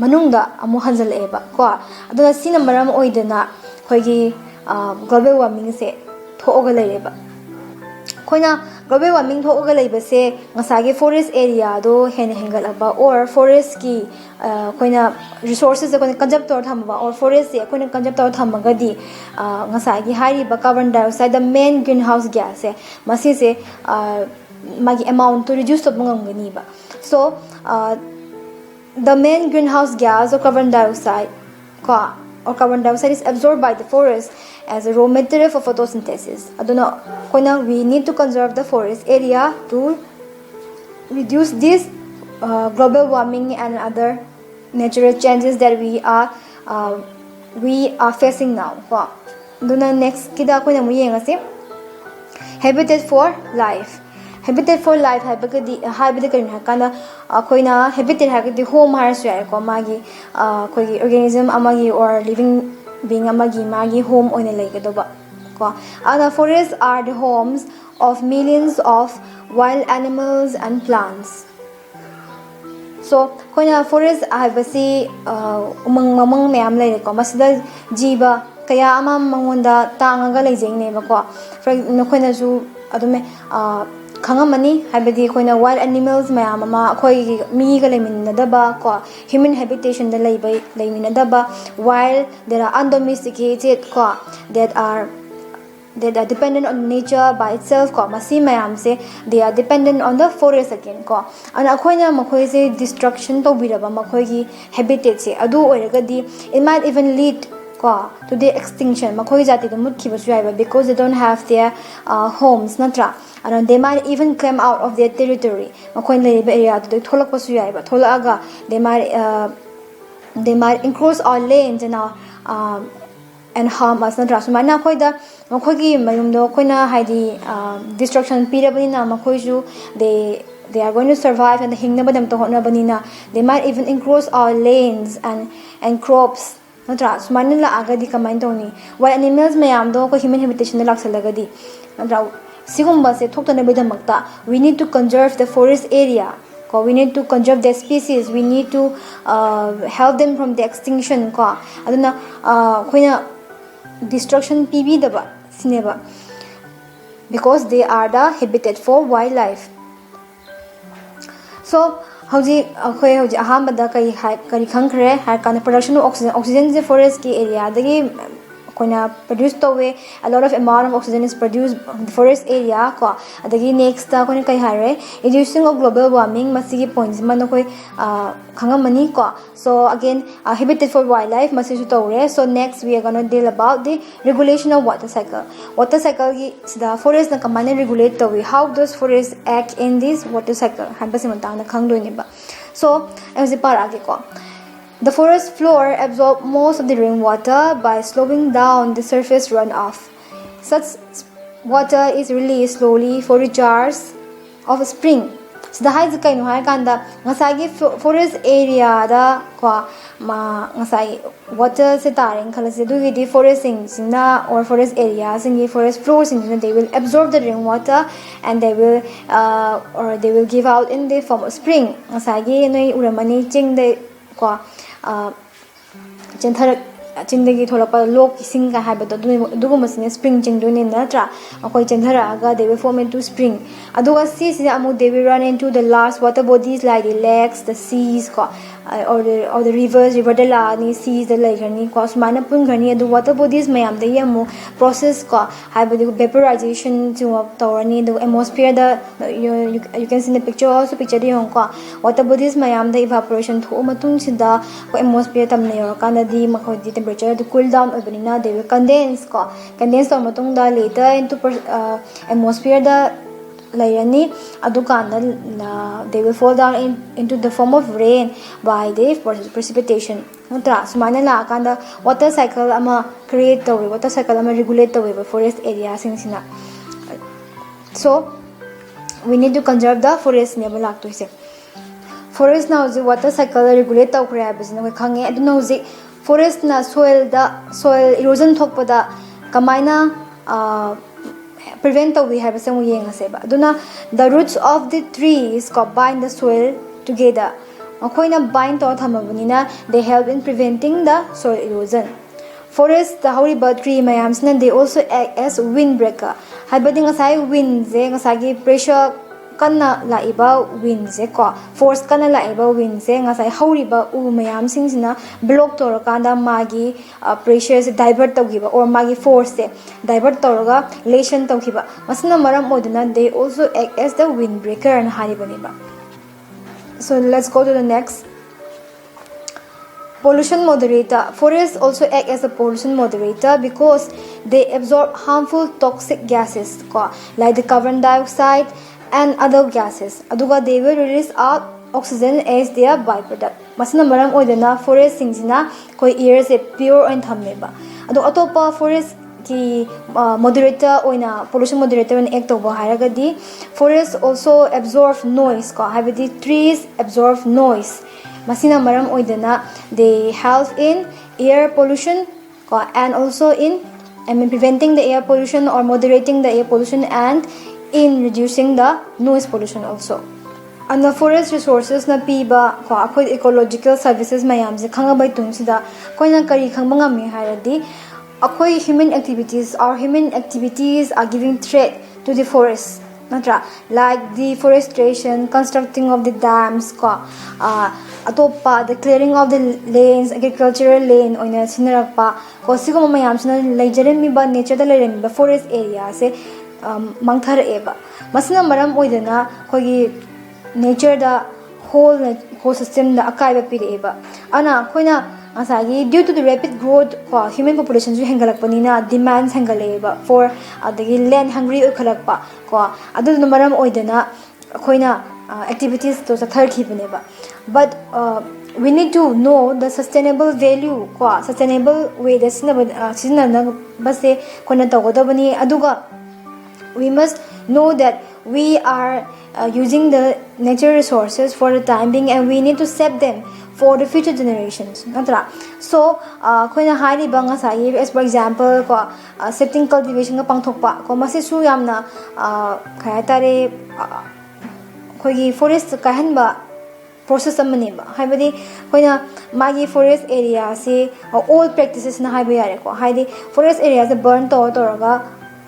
ꯃꯅꯨꯡꯗ ꯑꯃꯨꯛ ꯍꯟꯖꯜꯂꯛꯑꯦꯕ ꯀꯣ꯫ ꯑꯗꯨꯅ ꯁꯤꯅ ꯃꯔꯝ ꯑꯣꯏꯗꯅ ꯑꯩꯈꯣꯏꯒꯤ ꯒ꯭ꯂꯣꯕꯦꯜ ꯋꯥꯔꯃꯤꯡꯁꯦ ꯊꯣꯛꯑꯒ ꯂꯩꯔꯦꯕ꯫ ꯑꯩꯈꯣꯏꯅ global warming ꯊꯣꯛꯑꯒ ꯂꯩꯕꯁꯦ ꯉꯁꯥꯏꯒꯤ forest areaꯗꯣ ꯍꯦꯟꯅ ꯍꯦꯟꯒꯠꯂꯛꯄ, or forestꯀꯤ ꯑꯩꯈꯣꯏꯅ resources ꯑꯩꯈꯣꯏꯅ conserve ꯇꯧꯔ ꯊꯝꯃꯕ, or forestꯁꯦ ꯑꯩꯈꯣꯏꯅ conserve ꯇꯧꯔ ꯊꯝꯃꯒꯗꯤ ꯉꯁꯥꯏꯒꯤ ꯍꯥꯏꯔꯤꯕ carbon dioxide, the main greenhouse gasꯁꯦ, ꯃꯁꯤꯁꯦ ꯃꯥꯒꯤ amountꯇꯣ reduce ꯇꯧꯕ ꯉꯝꯒꯅꯤꯕ꯫ So the main greenhouse gas or carbon dioxide ꯀꯣ, or carbon dioxide is absorbed by the forest as a raw material for photosynthesis. ꯑꯗꯨꯅ ꯑꯩꯈꯣꯏꯅ we need to conserve the forest area to reduce this global warming and other natural changes that we are we are facing now ꯀꯣ꯫ ꯑꯗꯨꯅ nextꯀꯤꯗ ꯑꯩꯈꯣꯏꯅ ꯑꯃꯨꯛ ꯌꯦꯡꯉꯁꯤ, habitat for life. Habitat for life ꯍꯥꯏꯕꯒꯗꯤ ꯍꯥꯏꯕꯗꯤ ꯀꯔꯤꯅꯣ ꯍꯥꯏ ꯀꯥꯟꯗ, ꯑꯩꯈꯣꯏꯅ habitat ꯍꯥꯏꯔꯒꯗꯤ home ꯍꯥꯏꯔꯁꯨ ꯌꯥꯏꯀꯣ, ꯃꯥꯒꯤ ꯑꯩꯈꯣꯏꯒꯤ organism ꯑꯃꯒꯤ or living being ꯑꯃꯒꯤ ꯃꯥꯒꯤ home ꯑꯣꯏꯅ ꯂꯩꯒꯗꯧꯕ ꯀꯣ꯫ ꯑꯗꯨꯅ forests are the homes of millions of wild animals and plants. So ꯑꯩꯈꯣꯏꯅ forest ꯍꯥꯏꯕꯁꯤ ꯎꯃꯪ ꯋꯥꯃꯪ ꯃꯌꯥꯝ ꯂꯩꯔꯦꯀꯣ, ꯃꯁꯤꯗ ꯖꯤꯕ ꯀꯌꯥ ꯑꯃ ꯃꯉꯣꯟꯗ ꯇꯥꯡꯉꯒ ꯂꯩꯖꯩꯅꯦꯕꯀꯣ꯫ ꯅꯈꯣꯏꯅꯁꯨ ꯑꯗꯨꯝ ꯈꯪꯉꯝꯃꯅꯤ, ꯍꯥꯏꯕꯗꯤ ꯑꯩꯈꯣꯏꯅ wild animals ꯃꯌꯥꯝ ꯑꯃ ꯑꯩꯈꯣꯏꯒꯤ ꯃꯤꯒ ꯂꯩꯃꯤꯟꯅꯗꯕ ꯀꯣ, human habitationꯗ ꯂꯩꯕ ꯂꯩꯃꯤꯟꯅꯗꯕ, while there are undomesticated ꯀꯣ, that are that are dependent on nature by itself ꯀꯣ, ꯃꯁꯤ ꯃꯌꯥꯝꯁꯦ they are dependent on the forest again ꯀꯣ꯫ ꯑꯗꯨꯅ ꯑꯩꯈꯣꯏꯅ ꯃꯈꯣꯏꯁꯦ destruction ꯇꯧꯕꯤꯔꯕ ꯃꯈꯣꯏꯒꯤ habitatꯁꯦ, ꯑꯗꯨ ꯑꯣꯏꯔꯒꯗꯤ it might even lead ꯀꯣ to the extinction, ꯃꯈꯣꯏꯒꯤ ꯖꯥꯇꯤꯗꯣ ꯃꯨꯠꯈꯤꯕꯁꯨ ꯌꯥꯏꯕ, because they don't have their homes ꯅꯠꯇ꯭ꯔꯥ? ꯑꯗꯨꯅ they might even climb out of their territory, ꯃꯈꯣꯏꯅ ꯂꯩꯔꯤꯕ areaꯗꯨꯗꯒꯤ ꯊꯣꯛꯂꯛꯄꯁꯨ ꯌꯥꯏꯕ, ꯊꯣꯛꯂꯛꯑꯒ they might they might encroach our lands and our and harm us ꯅꯠꯇ꯭ꯔꯥ? ꯁꯨꯃꯥꯏꯅ ꯑꯩꯈꯣꯏꯗ ꯃꯈꯣꯏꯒꯤ ꯃꯌꯨꯝꯗꯣ ꯑꯩꯈꯣꯏꯅ ꯍꯥꯏꯗꯤ destruction ꯄꯤꯔꯕꯅꯤꯅ ꯃꯈꯣꯏꯁꯨ they they are going to survive and ꯍꯤꯡꯅꯕꯒꯤꯗꯃꯛꯇ ꯍꯣꯠꯅꯕꯅꯤꯅ they might even encroach our lands and and crops ꯅꯠꯇ꯭ꯔꯥ? ꯁꯨꯃꯥꯏꯅ ꯂꯥꯛꯑꯒꯗꯤ ꯀꯃꯥꯏꯅ ꯇꯧꯅꯤ? Wild animals ꯃꯌꯥꯝꯗꯣ ꯑꯩꯈꯣꯏ human habitationꯗ ꯂꯥꯛꯁꯜꯂꯒꯗꯤ ꯅꯠꯇ꯭ꯔꯥ? ꯁꯤꯒꯨꯝꯕꯁꯦ ꯊꯣꯛꯇꯅꯕꯒꯤꯗꯃꯛꯇ we need to conserve the forest area ꯀꯣ, we need to conserve the species, we need to help them from the extinction ꯀꯣ꯫ ꯑꯗꯨꯅ ꯑꯩꯈꯣꯏꯅ destruction ꯄꯤꯕꯤꯗꯕ ꯁꯤꯅꯦꯕ꯫ because they are the habitat for wildlife. So ꯍꯧꯖꯤꯛ ꯑꯩꯈꯣꯏ ꯍꯧꯖꯤꯛ ꯑꯍꯥꯟꯕꯗ ꯀꯔꯤ ꯍꯥꯏ ꯀꯔꯤ ꯈꯪꯈ꯭ꯔꯦ ꯍꯥꯏꯔ ꯀꯥꯟꯗ production of oxygen, oxygenꯁꯦ forestꯀꯤ areaꯗꯒꯤ ꯑꯩꯈꯣꯏꯅ produce ꯇꯧꯋꯦ. A lot of amount of oxygen is produced in the forest area ꯀꯣ. ꯑꯗꯒꯤ nextꯇ ꯑꯩꯈꯣꯏꯅ ꯀꯩ ꯍꯥꯏꯔꯦ? Reducing of global warming. ꯃꯁꯤꯒꯤ pointꯁꯤꯃ ꯅꯈꯣꯏ ꯈꯪꯉꯝꯃꯅꯤ ꯀꯣ. So again, habitat for wildlife ꯃꯁꯤꯁꯨ ꯇꯧꯔꯦ. So next we are gonna deal about the regulation of water cycle. Water cycleꯒꯤ ꯁꯤꯗ forestꯅ ꯀꯃꯥꯏꯅ regulate ꯇꯧꯏ? How does forest act in this water cycle ꯍꯥꯏꯕꯁꯤ ꯃꯇꯥꯡꯗ ꯈꯪꯗꯣꯏꯅꯦꯕ. So ꯑꯩ ꯍꯧꯖꯤꯛ ꯄꯥꯔꯛꯑꯒꯦꯀꯣ. The forest floor absorb most of the rainwater by slowing down the surface runoff. Such water is released slowly for recharge of spring. ꯁꯤꯗ ꯍꯥꯏꯁꯦ ꯀꯩꯅꯣ ꯍꯥꯏꯔꯀꯥꯟꯗ, ꯉꯁꯥꯏꯒꯤ forest areaꯗ ꯀꯣ, ꯉꯁꯥꯏ waterꯁꯦ ꯇꯥꯔꯦꯅ ꯈꯜꯂꯁꯦ. ꯑꯗꯨꯒꯤꯗꯤ forestꯁꯤꯡꯁꯤꯅ or forest areaꯁꯤꯡꯒꯤ forest floorꯁꯤꯡꯁꯤꯅ they will absorb the rainwater and they will or they will give out in the form of spring. ꯉꯁꯥꯏꯒꯤ ꯅꯣꯏ ꯎꯔꯝꯃꯅꯤ ꯆꯤꯡꯗ ꯀꯣ, ꯆꯦꯟꯊꯔꯛ ꯆꯤꯡꯗꯒꯤ ꯊꯣꯛꯂꯛꯄ ꯂꯣꯛꯀꯤ ꯏꯁꯤꯡꯒ ꯍꯥꯏꯕꯗꯣ ꯑꯗꯨꯒꯨꯝꯕꯁꯤꯅ spring ꯆꯤꯡꯗꯣꯏꯅꯤꯅ, ꯅꯠꯇ꯭ꯔꯥ? ꯑꯩꯈꯣꯏ ꯆꯦꯟꯊꯔꯛꯑꯒ they will form into spring. ꯑꯗꯨꯒ ꯁꯤꯁꯤꯅ ꯑꯃꯨꯛ they will run into the large water bodies like the lakes, the seas ꯀꯣ, or the or the rivers, riverꯗ ꯂꯥꯛꯑꯅꯤ, seasꯗ ꯂꯩꯈ꯭ꯔꯅꯤ ꯀꯣ, ꯁꯨꯃꯥꯏꯅ ꯄꯨꯟꯈ꯭ꯔꯅꯤ. ꯑꯗꯨ water bodies ꯃꯌꯥꯝꯗꯒꯤ ꯑꯃꯨꯛ process ꯀꯣ, ꯍꯥꯏꯕꯗꯤ vaporization ꯁꯤꯒꯨꯝꯕ ꯇꯧꯔꯅꯤ. ꯑꯗꯨꯒ atmosphereꯗ you can see the picture, also pictureꯗ ꯌꯦꯡꯉꯨꯀꯣ, water bodies ꯃꯌꯥꯝꯗ evaporation ꯊꯣꯛꯑ ꯃꯇꯨꯡꯁꯤꯗ ꯑꯩꯈꯣꯏ atmosphere ꯇꯝꯅ ꯌꯧꯔꯀꯥꯟꯗꯗꯤ ꯃꯈꯣꯏꯗꯤ temperatureꯗꯨ cool down ꯑꯣꯏꯕꯅꯤꯅ they will condense ꯀꯣ, condense ꯇꯧꯔ ꯃꯇꯨꯡꯗ later into atmosphereꯗ ꯂꯩꯔꯅꯤ. ꯑꯗꯨꯀꯥꯟꯗ they will fall down in into the form of rain by the precipitation. ꯅꯠꯇ꯭ꯔꯥ? ꯁꯨꯃꯥꯏꯅ ꯂꯥꯛꯑꯀꯥꯟꯗ water cycle ꯑꯃ create ꯇꯧꯋꯦ, water cycle ꯑꯃ regulate ꯇꯧꯋꯦꯕ forest areaꯁꯤꯡꯁꯤꯅ. So we need to conserve the forestꯅꯦꯕ ꯂꯥꯛꯇꯣꯏꯁꯦ. Forestꯅ ꯍꯧꯖꯤꯛ water cycle regulate ꯇꯧꯈ꯭ꯔꯦ ꯍꯥꯏꯕꯁꯤ ꯅꯈꯣꯏ ꯈꯪꯉꯦ. ꯑꯗꯨꯅ ꯍꯧꯖꯤꯛ forestꯅ soilꯗ soil erosion ꯊꯣꯛꯄꯗ ꯀꯃꯥꯏꯅ prevent ꯇꯧꯏ ꯍꯥꯏꯕꯁꯦ ꯑꯃꯨꯛ ꯌꯦꯡꯉꯁꯦꯕ. ꯑꯗꯨꯅ the roots of the trees ꯀꯣ bind the soil together. ꯃꯈꯣꯏꯅ bind ꯇꯧꯔ ꯊꯝꯃꯕꯅꯤꯅ they help in preventing the soil erosion. Forestꯇ ꯍꯧꯔꯤꯕ tree ꯃꯌꯥꯝꯁꯤꯅ they also act as wind breaker. ꯍꯥꯏꯕꯗꯤ ꯉꯁꯥꯏ ꯋꯤꯟꯁꯦ, ꯉꯁꯥꯏꯒꯤ ꯄ꯭ꯔꯦꯁꯔ ꯀꯟꯅ ꯂꯥꯛꯏꯕ ꯋꯤꯟꯁꯦ ꯀꯣ, ꯐꯣꯔꯁ ꯀꯟꯅ ꯂꯥꯛꯏꯕ ꯋꯤꯟꯁꯦ ꯉꯁꯥꯏ ꯍꯧꯔꯤꯕ ꯎ ꯃꯌꯥꯝꯁꯤꯡꯁꯤꯅ ꯕ꯭ꯂꯣꯛ ꯇꯧꯔꯀꯥꯟꯗ ꯃꯥꯒꯤ ꯄ꯭ꯔꯦꯁꯔꯁꯦ ꯗꯥꯏꯚꯔꯠ ꯇꯧꯈꯤꯕ, ꯑꯣꯔ ꯃꯥꯒꯤ ꯐꯣꯔꯁꯁꯦ ꯗꯥꯏꯚꯔꯠ ꯇꯧꯔꯒ ꯂꯦꯁꯟ ꯇꯧꯈꯤꯕ꯫ ꯃꯁꯤꯅ ꯃꯔꯝ ꯑꯣꯏꯗꯨꯅ they also act as the wind breaker ꯍꯥꯏꯅ ꯍꯥꯏꯔꯤꯕꯅꯦꯕ꯫ So let's go to the next. Pollution moderator. Forests also act as a pollution moderator because they absorb harmful toxic gases ꯀꯣ, like the carbon dioxide and other gases. ꯑꯗꯨꯒ they will release out oxygen as their byproduct. ꯃꯁꯤꯅ ꯃꯔꯝ ꯑꯣꯏꯗꯨꯅ ꯐꯣꯔꯦꯁꯁꯤꯡꯁꯤꯅ ꯑꯩꯈꯣꯏ ꯏꯌꯔꯁꯦ pure ꯑꯣꯏꯅ ꯊꯝꯃꯦꯕ꯫ ꯑꯗꯣ ꯑꯇꯣꯞꯄ ꯐꯣꯔꯦꯁꯀꯤ ꯃꯣꯗꯔꯦꯇꯔ ꯑꯣꯏꯅ, ꯄꯣꯂꯨꯁꯟ ꯃꯣꯗꯔꯦꯇꯔ ꯑꯣꯏꯅ ꯑꯦꯛ ꯇꯧꯕ ꯍꯥꯏꯔꯒꯗꯤ, forest also absorb noise ꯀꯣ, ꯍꯥꯏꯕꯗꯤ trees absorb noise꯫ ꯃꯁꯤꯅ ꯃꯔꯝ ꯑꯣꯏꯗꯨꯅ they help in air pollution ꯀꯣ, and also in, I mean, preventing the air pollution or moderating the air pollution and in reducing the noise pollution also. ꯑꯗꯨꯅ forest ꯔꯤꯁꯣꯔꯁꯦꯁꯅ ꯄꯤꯕ ꯀꯣ, ꯑꯩꯈꯣꯏ ꯏꯀꯣꯂꯣꯖꯤꯀꯦꯜ ꯁꯔꯚꯤꯁꯦꯁ ꯃꯌꯥꯝꯁꯦ ꯈꯪꯉꯕ ꯃꯇꯨꯡꯁꯤꯗ ꯑꯩꯈꯣꯏꯅ ꯀꯔꯤ ꯈꯪꯕ ꯉꯝꯃꯤ ꯍꯥꯏꯔꯗꯤ, ꯑꯩꯈꯣꯏ human activities, our human activities are giving threat to the forest, ꯅꯠꯇ꯭ꯔꯥ? Like deforestation, constructing of the dams ꯀꯣ, ꯑꯇꯣꯞꯄ the clearing of the lands, agricultural land ꯑꯣꯏꯅ ꯁꯤꯖꯤꯟꯅꯔꯛꯄ ꯀꯣ, ꯁꯤꯒꯨꯝꯕ ꯃꯌꯥꯝꯁꯤꯅ ꯂꯩꯖꯔꯝꯃꯤꯕ, ꯅꯦꯆꯔꯗ ꯂꯩꯔꯝꯃꯤꯕ ꯐꯣꯔꯦꯁ ꯑꯦꯔꯤꯌꯥꯁꯦ ꯃꯥꯡꯊꯔꯛꯑꯦꯕ꯫ ꯃꯁꯤꯅ ꯃꯔꯝ ꯑꯣꯏꯗꯅ ꯑꯩꯈꯣꯏꯒꯤ ꯅꯦꯆꯔꯗ, ꯍꯣꯜ ꯏꯀꯣ ꯁꯤꯁꯇꯦꯝꯗ ꯑꯀꯥꯏꯕ ꯄꯤꯔꯛꯑꯦꯕ꯫ ꯑꯗꯨꯅ ꯑꯩꯈꯣꯏꯅ ꯉꯁꯥꯏꯒꯤ due to the rapid growth ꯀꯣ, ꯍ꯭ꯌꯨꯃꯦꯟ ꯄꯣꯄꯨꯂꯦꯁꯟꯁꯨ ꯍꯦꯟꯒꯠꯂꯛꯄꯅꯤꯅ ꯗꯤꯃꯥꯟꯁ ꯍꯦꯟꯒꯠꯂꯛꯑꯦꯕ ꯐꯣꯔ, ꯑꯗꯒꯤ ꯂꯦꯟ ꯍꯪꯒ꯭ꯔꯤ ꯑꯣꯏꯈꯠꯂꯛꯄ ꯀꯣ, ꯑꯗꯨꯗꯨꯅ ꯃꯔꯝ ꯑꯣꯏꯗꯅ ꯑꯩꯈꯣꯏꯅ ꯑꯦꯛꯇꯤꯚꯤꯇꯤꯁꯇꯣ ꯆꯠꯊꯈꯤꯕꯅꯦꯕ꯫ But we need to know the sustainable value ꯀꯣ, ꯁꯁꯇꯦꯅꯦꯕꯜ ꯋꯦꯗ ꯁꯤꯖꯤꯟꯅꯕ, ꯁꯤꯖꯤꯟꯅꯅꯕꯁꯦ ꯑꯩꯈꯣꯏꯅ ꯇꯧꯒꯗꯕꯅꯤ꯫ ꯑꯗꯨꯒ we must know that we are using the nature resources for the time being and we need to save them for the future generations, ꯅꯠꯇ꯭ꯔꯥ? So ꯑꯩꯈꯣꯏꯅ ꯍꯥꯏꯔꯤꯕ ꯉꯁꯥꯏꯒꯤ, as for example ꯀꯣ, ꯁꯦꯞꯇꯤꯡ ꯀꯜꯇꯤꯚꯦꯁꯟꯒ ꯄꯥꯡꯊꯣꯛꯄ ꯀꯣ, ꯃꯁꯤꯁꯨ ꯌꯥꯝꯅ ꯀꯩ ꯍꯥꯏꯇꯥꯔꯦ, ꯑꯩꯈꯣꯏꯒꯤ ꯐꯣꯔꯦꯁ ꯀꯥꯏꯍꯟꯕ ꯄ꯭ꯔꯣꯁꯦꯁ ꯑꯃꯅꯦꯕ꯫ ꯍꯥꯏꯕꯗꯤ ꯑꯩꯈꯣꯏꯅ ꯃꯥꯒꯤ ꯐꯣꯔꯦꯁ ꯑꯦꯔꯤꯌꯥꯁꯤ, ꯑꯣꯜ ꯄ꯭ꯔꯦꯛꯇꯤꯁꯦꯁꯅ ꯍꯥꯏꯕ ꯌꯥꯔꯦꯀꯣ, ꯍꯥꯏꯗꯤ ꯐꯣꯔꯦꯁ ꯑꯦꯔꯤꯌꯥꯁꯦ ꯕꯔꯟ ꯇꯧꯔ ꯇꯧꯔꯒ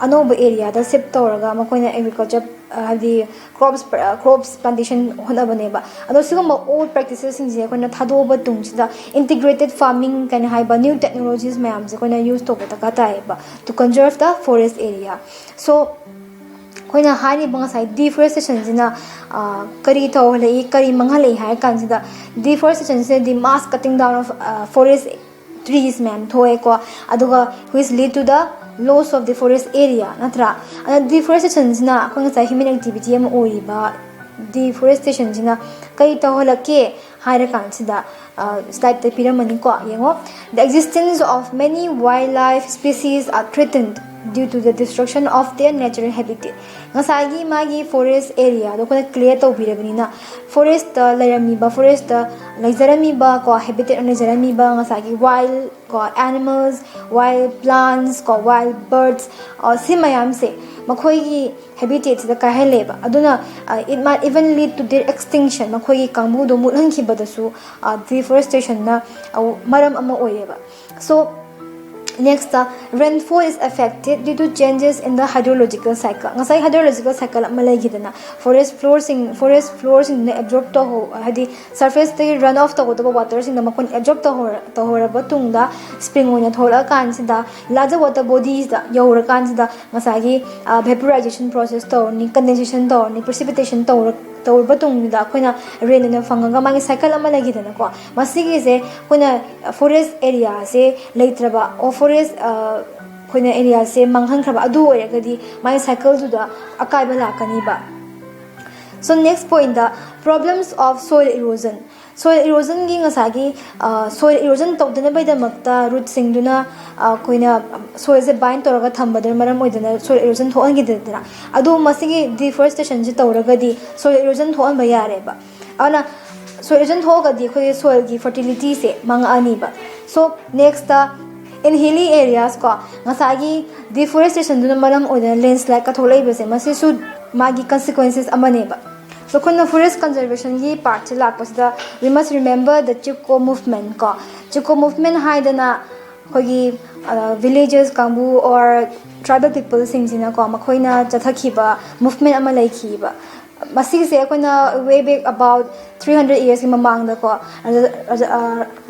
ꯑꯅꯧꯕ ꯑꯦꯔꯤꯌꯥꯗ ꯁꯤꯞ ꯇꯧꯔꯒ ꯃꯈꯣꯏꯅ ꯑꯦꯒ꯭ꯔꯤꯀꯜꯆꯔ, ꯍꯥꯏꯕꯗꯤ ꯀ꯭ꯔꯣꯞꯁ ꯀ꯭ꯔꯣꯞꯁ ꯄ꯭ꯂꯥꯟꯇꯦꯁꯟ ꯍꯣꯠꯅꯕꯅꯦꯕ꯫ ꯑꯗꯣ ꯁꯤꯒꯨꯝꯕ ꯑꯣꯜ ꯄ꯭ꯔꯦꯛꯇꯤꯁꯦꯁꯁꯤꯡꯁꯦ ꯑꯩꯈꯣꯏꯅ ꯊꯥꯗꯣꯛꯑꯕ ꯇꯨꯡꯁꯤꯗ ꯏꯟꯇꯤꯒ꯭ꯔꯦꯇꯦꯠ ꯐꯥꯔꯃꯤꯡ ꯀꯥꯏꯅ ꯍꯥꯏꯕ ꯅ꯭ꯌꯨ ꯇꯦꯛꯅꯣꯂꯣꯖꯤꯁ ꯃꯌꯥꯝꯁꯦ ꯑꯩꯈꯣꯏꯅ ꯌꯨꯁ ꯇꯧꯕ ꯗꯔꯀꯥꯔ ꯇꯥꯏꯌꯦꯕ, to conserve the forest area. So ꯑꯩꯈꯣꯏꯅ ꯍꯥꯏꯔꯤꯕ ꯉꯁꯥꯏ ꯗꯤꯐꯣꯔꯦꯁꯇꯦꯁꯟꯁꯤꯅ ꯀꯔꯤ ꯇꯧꯍꯜꯂꯛꯏ, ꯀꯔꯤ ꯃꯥꯡꯍꯜꯂꯛꯏ ꯍꯥꯏꯔ ꯀꯥꯟꯁꯤꯗ, ꯗꯤꯐꯣꯔꯦꯁꯇꯦꯁꯟꯁꯤꯅꯗꯤ mass cutting down of forest trees ꯃꯌꯥꯝ ꯊꯣꯛꯑꯦꯀꯣ꯫ ꯑꯗꯨꯒ which lead to the loss of the forest area, ꯅꯠꯇ꯭ꯔꯥ? ꯑꯗ ꯗꯤꯐꯣꯔꯦꯁꯇꯦꯁꯟꯁꯤꯅ ꯑꯩꯈꯣꯏ ꯉꯁꯥꯏ ꯍ꯭ꯌꯨꯃꯦꯟ ꯑꯦꯛꯇꯤꯚꯤꯇꯤ ꯑꯃ ꯑꯣꯏꯔꯤꯕ ꯗꯤꯐꯣꯔꯦꯁꯇꯦꯁꯟꯁꯤꯅ ꯀꯔꯤ ꯇꯧꯍꯜꯂꯛꯀꯦ ꯍꯥꯏꯔ ꯀꯥꯟꯁꯤꯗ, ꯁ꯭ꯂꯥꯏꯗꯇ ꯄꯤꯔꯝꯃꯅꯤꯀꯣ, ꯌꯦꯡꯉꯣ꯫ The existence of many wildlife species are threatened due to the destruction of their natural habitat. ꯉꯁꯥꯏꯒꯤ ꯃꯥꯒꯤ ꯐꯣꯔꯦꯁ ꯑꯦꯔꯤꯌꯥꯗꯣ ꯑꯩꯈꯣꯏꯅ ꯀ꯭ꯂꯤꯌꯥꯔ ꯇꯧꯕꯤꯔꯕꯅꯤꯅ, ꯐꯣꯔꯦꯁꯇ ꯂꯩꯔꯝꯃꯤꯕ, ꯐꯣꯔꯦꯁꯇ ꯂꯩꯖꯔꯝꯃꯤꯕ ꯀꯣ, ꯍꯦꯕꯤꯇꯦꯠ ꯑꯣꯏꯅ ꯂꯩꯖꯔꯝꯃꯤꯕ ꯉꯁꯥꯏꯒꯤ ꯋꯥꯏꯜ ꯀꯣ, ꯑꯦꯅꯤꯃꯜꯁ, ꯋꯥꯏꯜ ꯄ꯭ꯂꯥꯟꯠꯁ ꯀꯣ, ꯋꯥꯏꯜ ꯕꯔꯗꯁ, ꯁꯤ ꯃꯌꯥꯝꯁꯦ ꯃꯈꯣꯏꯒꯤ ꯍꯦꯕꯤꯇꯦꯠꯁꯤꯗ ꯀꯥꯏꯍꯜꯂꯦꯕ꯫ ꯑꯗꯨꯅ, it might even lead to their extinction, ꯃꯈꯣꯏꯒꯤ ꯀꯥꯡꯕꯨꯗꯣ ꯃꯨꯠꯍꯟꯈꯤꯕꯗꯁꯨ ꯗꯤꯐꯣꯔꯦꯁꯇꯦꯁꯟꯅ ꯃꯔꯝ ꯑꯃ ꯑꯣꯏꯌꯦꯕ꯫ So next, rainfall is affected due to changes in the hydrological cycle. ꯉꯁꯥꯏ ꯍꯥꯏꯗ꯭ꯔꯣꯂꯣꯖꯤꯀꯦꯜ ꯁꯥꯏꯀꯜ ꯑꯃ ꯂꯩꯈꯤꯗꯅ, ꯐꯣꯔꯦꯁ ꯐ꯭ꯂꯣꯔꯁꯤꯡ ꯐꯣꯔꯦꯁ ꯐ꯭ꯂꯣꯔꯁꯤꯡꯗꯨꯅ ꯑꯦꯕꯖꯣꯔꯞ ꯇꯧꯍꯧ ꯍꯥꯏꯗꯤ ꯁꯔꯐꯦꯁꯇꯒꯤ ꯔꯟ ꯑꯣꯐ ꯇꯧꯒꯗꯕ ꯋꯥꯇꯔꯁꯤꯡꯗꯣ ꯃꯈꯣꯏꯅ ꯑꯦꯕꯖꯣꯔꯞ ꯇꯧꯍꯧꯔ ꯇꯧꯍꯧꯔꯕ ꯇꯨꯡꯗ, ꯁ꯭ꯄ꯭ꯔꯤꯡ ꯑꯣꯏꯅ ꯊꯣꯛꯂꯛꯑꯀꯥꯟꯁꯤꯗ, ꯂꯥꯔꯖꯔ ꯋꯥꯇꯔ ꯕꯣꯗꯤꯁꯇ ꯌꯧꯔꯀꯥꯟꯁꯤꯗ ꯉꯁꯥꯏꯒꯤ ꯚꯦꯄꯣꯔꯥꯏꯖꯦꯁꯟ ꯄ꯭ꯔꯣꯁꯦꯁ ꯇꯧꯔꯅꯤ, ꯀꯟꯗꯦꯟꯁꯦꯁꯟ ꯇꯧꯔꯅꯤ, ꯄ꯭ꯔꯤꯁꯤꯄꯤꯇꯦꯁꯟ ꯇꯧꯔ ꯇꯧꯔꯕ ꯇꯨꯡꯗ ꯑꯩꯈꯣꯏꯅ ꯔꯦꯟ ꯑꯣꯏꯅ ꯐꯪꯉꯒ ꯃꯥꯒꯤ ꯁꯥꯏꯀꯜ ꯑꯃ ꯂꯩꯈꯤꯗꯅꯀꯣ꯫ ꯃꯁꯤꯒꯤꯁꯦ ꯑꯩꯈꯣꯏꯅ ꯐꯣꯔꯦꯁ ꯑꯦꯔꯤꯌꯥꯁꯦ ꯂꯩꯇ꯭ꯔꯕ, ꯑꯣ ꯐꯣꯔꯦꯁ ꯑꯩꯈꯣꯏꯅ ꯑꯦꯔꯤꯌꯥꯁꯦ ꯃꯥꯡꯍꯟꯈ꯭ꯔꯕ, ꯑꯗꯨ ꯑꯣꯏꯔꯒꯗꯤ ꯃꯥꯒꯤ ꯁꯥꯏꯀꯜꯗꯨꯗ ꯑꯀꯥꯏꯕ ꯂꯥꯛꯀꯅꯤꯕ꯫ So next point, the problems of soil erosion. Soil ꯏꯔꯣꯖꯟꯒꯤ ꯉꯁꯥꯏꯒꯤ ꯁꯣꯏꯜ ꯏꯔꯣꯖꯟ ꯇꯧꯗꯅꯕꯒꯤꯗꯃꯛꯇ ꯔꯨꯠꯁꯤꯡꯗꯨꯅ ꯑꯩꯈꯣꯏꯅ ꯁꯣꯏꯜꯁꯦ ꯕꯥꯏꯟ ꯇꯧꯔꯒ ꯊꯝꯕꯗꯨꯅ ꯃꯔꯝ ꯑꯣꯏꯗꯅ ꯁꯣꯏꯜ ꯏꯔꯣꯖꯟ ꯊꯣꯛꯍꯟꯈꯤꯗꯅ꯫ ꯑꯗꯣ ꯃꯁꯤꯒꯤ ꯗꯤꯐꯣꯔꯦꯁꯇꯦꯁꯟꯁꯦ ꯇꯧꯔꯒꯗꯤ ꯁꯣꯏꯜ ꯏꯔꯣꯖꯟ ꯊꯣꯛꯍꯟꯕ ꯌꯥꯔꯦꯕ꯫ ꯑꯗꯨꯅ ꯁꯣꯏꯜ ꯏꯔꯣꯖꯟ ꯊꯣꯛꯑꯒꯗꯤ ꯑꯩꯈꯣꯏꯒꯤ ꯁꯣꯏꯜꯒꯤ ꯐꯔꯇꯤꯂꯤꯇꯤꯁꯦ ꯃꯥꯡꯉꯛꯑꯅꯤꯕ꯫ So next, in hilly areas ꯀꯣ, ꯉꯁꯥꯏꯒꯤ ꯗꯤꯐꯣꯔꯦꯁꯇꯦꯁꯟꯗꯨꯅ ꯃꯔꯝ ꯑꯣꯏꯗꯅ ꯂꯦꯟꯁ꯭ꯂꯥꯏꯠꯀ ꯊꯣꯛꯂꯛꯏꯕꯁꯦ, ꯃꯁꯤꯁꯨ ꯃꯥꯒꯤ ꯀꯟꯁꯤꯀ꯭ꯋꯦꯟꯁꯦꯁ ꯑꯃꯅꯦꯕ꯫ So ꯑꯩꯈꯣꯏꯅ forest ꯀꯟꯖꯔꯕꯦꯁꯟꯒꯤ ꯄꯥꯔꯠꯁꯦ ꯂꯥꯛꯄꯁꯤꯗ, we must remember the CHIPCO movement ꯀꯣ꯫ ꯆꯤꯞꯀꯣ ꯃꯨꯚꯃꯦꯟ ꯍꯥꯏꯗꯅ ꯑꯩꯈꯣꯏꯒꯤ ꯚꯤꯂꯦꯖꯦꯁ ꯀꯥꯡꯕꯨ or tribal peopleꯁꯤꯡꯁꯤꯅꯀꯣ, ꯃꯈꯣꯏꯅ ꯆꯠꯊꯈꯤꯕ movement ꯑꯃ ꯂꯩꯈꯤꯕ꯫ ꯃꯁꯤꯒꯤꯁꯦ ꯑꯩꯈꯣꯏꯅ way back about three hundred yearsꯀꯤ ꯃꯃꯥꯡꯗꯀꯣ, ꯔꯥꯖ- ꯔꯥꯖ- ꯑ,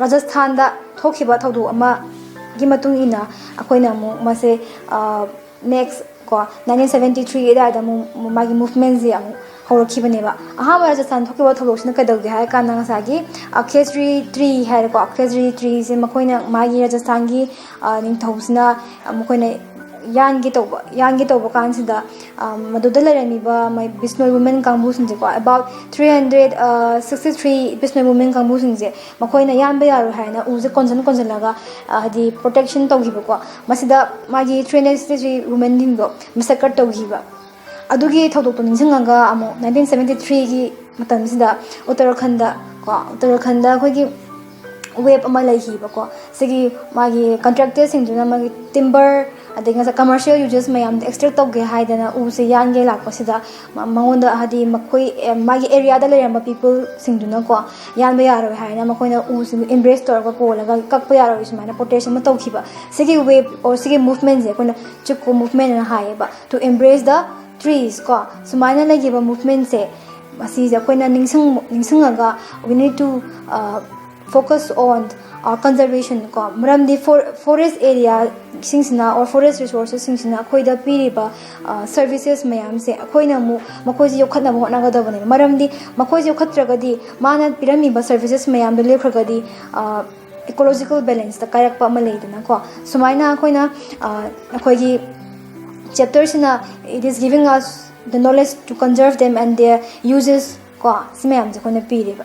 ꯔꯥꯖꯁꯊꯥꯟꯗ ꯊꯣꯛꯈꯤꯕ ꯊꯧꯗꯣꯛ ꯑꯃꯒꯤ ꯃꯇꯨꯡ ꯏꯟꯅ ꯑꯩꯈꯣꯏꯅ ꯑꯃꯨꯛ ꯃꯁꯦ, ꯑ, next ꯀꯣ, nineteen seventy three ꯑꯗꯨꯋꯥꯏꯗ ꯑꯃꯨꯛ ꯃꯥꯒꯤ movementꯁꯦ ꯑꯃꯨꯛ ꯍꯧꯔꯛꯈꯤꯕꯅꯦꯕ꯫ ꯑꯍꯥꯟꯕ ꯔꯥꯖꯁꯊꯥꯟ ꯊꯣꯛꯈꯤꯕ ꯊꯧꯗꯣꯛꯁꯤꯅ ꯀꯩꯗꯧꯒꯦ ꯍꯥꯏꯔ ꯀꯥꯟꯗ, ꯉꯁꯥꯏꯒꯤ, ꯑ, ꯈꯦꯇ꯭ꯔꯤ tree ꯍꯥꯏꯔꯦꯀꯣ, ꯈꯦꯇ꯭ꯔꯤ treeꯁꯦ ꯃꯈꯣꯏꯅ, ꯃꯥꯒꯤ ꯔꯥꯖꯁꯊꯥꯟꯒꯤ, ꯑ, ꯅꯤꯡꯊꯧꯁꯤꯅ ꯃꯈꯣꯏꯅ ꯌꯥꯟꯒꯦ ꯇꯧꯕ, ꯌꯥꯟꯒꯦ ꯇꯧꯕ ꯀꯥꯟꯁꯤꯗ, ꯑ, ꯃꯗꯨꯗ ꯂꯩꯔꯝꯃꯤꯕ ꯃꯣꯏ ꯕꯤꯁꯅꯣꯏ women ꯀꯥꯡꯕꯨꯁꯤꯡꯁꯦꯀꯣ, about three hundred sixty three ꯕꯤꯁꯅꯣꯏ women ꯀꯥꯡꯕꯨꯁꯤꯡꯁꯦ ꯃꯈꯣꯏꯅ ꯌꯥꯟꯕ ꯌꯥꯔꯣꯏ ꯍꯥꯏꯅ ꯎꯁꯦ ꯀꯣꯟꯁꯤꯟ ꯀꯣꯟꯁꯤꯜꯂꯒ, ꯑ, ꯍꯥꯏꯗꯤ protection ꯇꯧꯈꯤꯕꯀꯣ꯫ ꯃꯁꯤꯗ ꯃꯥꯒꯤ three hundred sixty three womenꯁꯤꯡꯗꯣ massacre ꯇꯧꯈꯤꯕ꯫ ꯑꯗꯨꯒꯤ ꯊꯧꯗꯣꯛꯇꯣ ꯅꯤꯡꯁꯤꯡꯉꯒ ꯑꯃꯨꯛ nineteen seventy threeꯒꯤ ꯃꯇꯝꯁꯤꯗ ꯎꯠꯇꯔꯥꯈꯟꯗ ꯀꯣ, ꯎꯠꯇꯔꯥꯈꯟꯗ ꯑꯩꯈꯣꯏꯒꯤ wave ꯑꯃ ꯂꯩꯈꯤꯕꯀꯣ꯫ ꯁꯤꯒꯤ ꯃꯥꯒꯤ contractorꯁꯤꯡꯗꯨꯅ ꯃꯥꯒꯤ timber, ꯑꯗꯩ ꯉꯁꯥꯏ commercial uses ꯃꯌꯥꯝꯗꯣ extract ꯇꯧꯒꯦ ꯍꯥꯏꯗꯅ ꯎꯁꯦ ꯌꯥꯟꯒꯦ ꯂꯥꯛꯄꯁꯤꯗ, ꯃ-, ꯃꯉꯣꯟꯗ, ꯍꯥꯏꯗꯤ, ꯃꯈꯣꯏ, ꯑꯦ, ꯃꯥꯒꯤ areaꯗ ꯂꯩꯔꯝꯕ peopleꯁꯤꯡꯗꯨꯅꯀꯣ, ꯌꯥꯟꯕ ꯌꯥꯔꯣꯏ ꯍꯥꯏꯅ ꯃꯈꯣꯏꯅ ꯎꯁꯤꯡꯗꯨ embrace ꯇꯧꯔꯒ ꯀꯣꯜꯂꯒ ꯀꯛꯄ ꯌꯥꯔꯣꯏ, ꯁꯨꯃꯥꯏꯅ protest ꯑꯃ ꯇꯧꯈꯤꯕ꯫ ꯁꯤꯒꯤ wave or ꯁꯤꯒꯤ movementꯁꯦ ꯑꯩꯈꯣꯏꯅ Chipko movement ꯑꯅ ꯍꯥꯏꯌꯦꯕ, to embrace the trees ꯀꯣ꯫ ꯁꯨꯃꯥꯏꯅ ꯂꯩꯈꯤꯕ movementꯁꯦ, ꯃꯁꯤꯁꯦ ꯑꯩꯈꯣꯏꯅ ꯅꯤꯡꯁꯤꯡ-, ꯅꯤꯡꯁꯤꯡꯉꯒ we need to, uh, focus on, uh, conservation ꯀꯣ꯫ ꯃꯔꯝꯗꯤ for-, forest areaꯁꯤꯡꯁꯤꯅ or forest resourcesꯁꯤꯡꯁꯤꯅ ꯑꯩꯈꯣꯏꯗ ꯄꯤꯔꯤꯕ, uh, services ꯃꯌꯥꯝꯁꯦ ꯑꯩꯈꯣꯏꯅ ꯑꯃꯨꯛ ꯃꯈꯣꯏꯁꯦ ꯌꯣꯛꯈꯠꯅꯕ ꯍꯣꯠꯅꯒꯗꯕꯅꯦꯕ꯫ ꯃꯔꯝꯗꯤ ꯃꯈꯣꯏꯁꯦ ꯌꯣꯛꯈꯠꯇ꯭ꯔꯒꯗꯤ, ꯃꯥꯅ ꯄꯤꯔꯝꯃꯤꯕ services ꯃꯌꯥꯝꯗꯣ ꯂꯦꯞꯈ꯭ꯔꯒꯗꯤ, uh, ecological balanceꯇ ꯀꯥꯏꯔꯛꯄ ꯑꯃ ꯂꯩꯗꯅꯀꯣ꯫ ꯁꯨꯃꯥꯏꯅ ꯑꯩꯈꯣꯏꯅ, ꯑ, ꯑꯩꯈꯣꯏꯒꯤ chapterꯁꯤꯅ, it is giving us the knowledge to conserve them and their uses ꯀꯣ, ꯁꯤ ꯃꯌꯥꯝꯁꯦ ꯑꯩꯈꯣꯏꯅ ꯄꯤꯔꯦꯕ꯫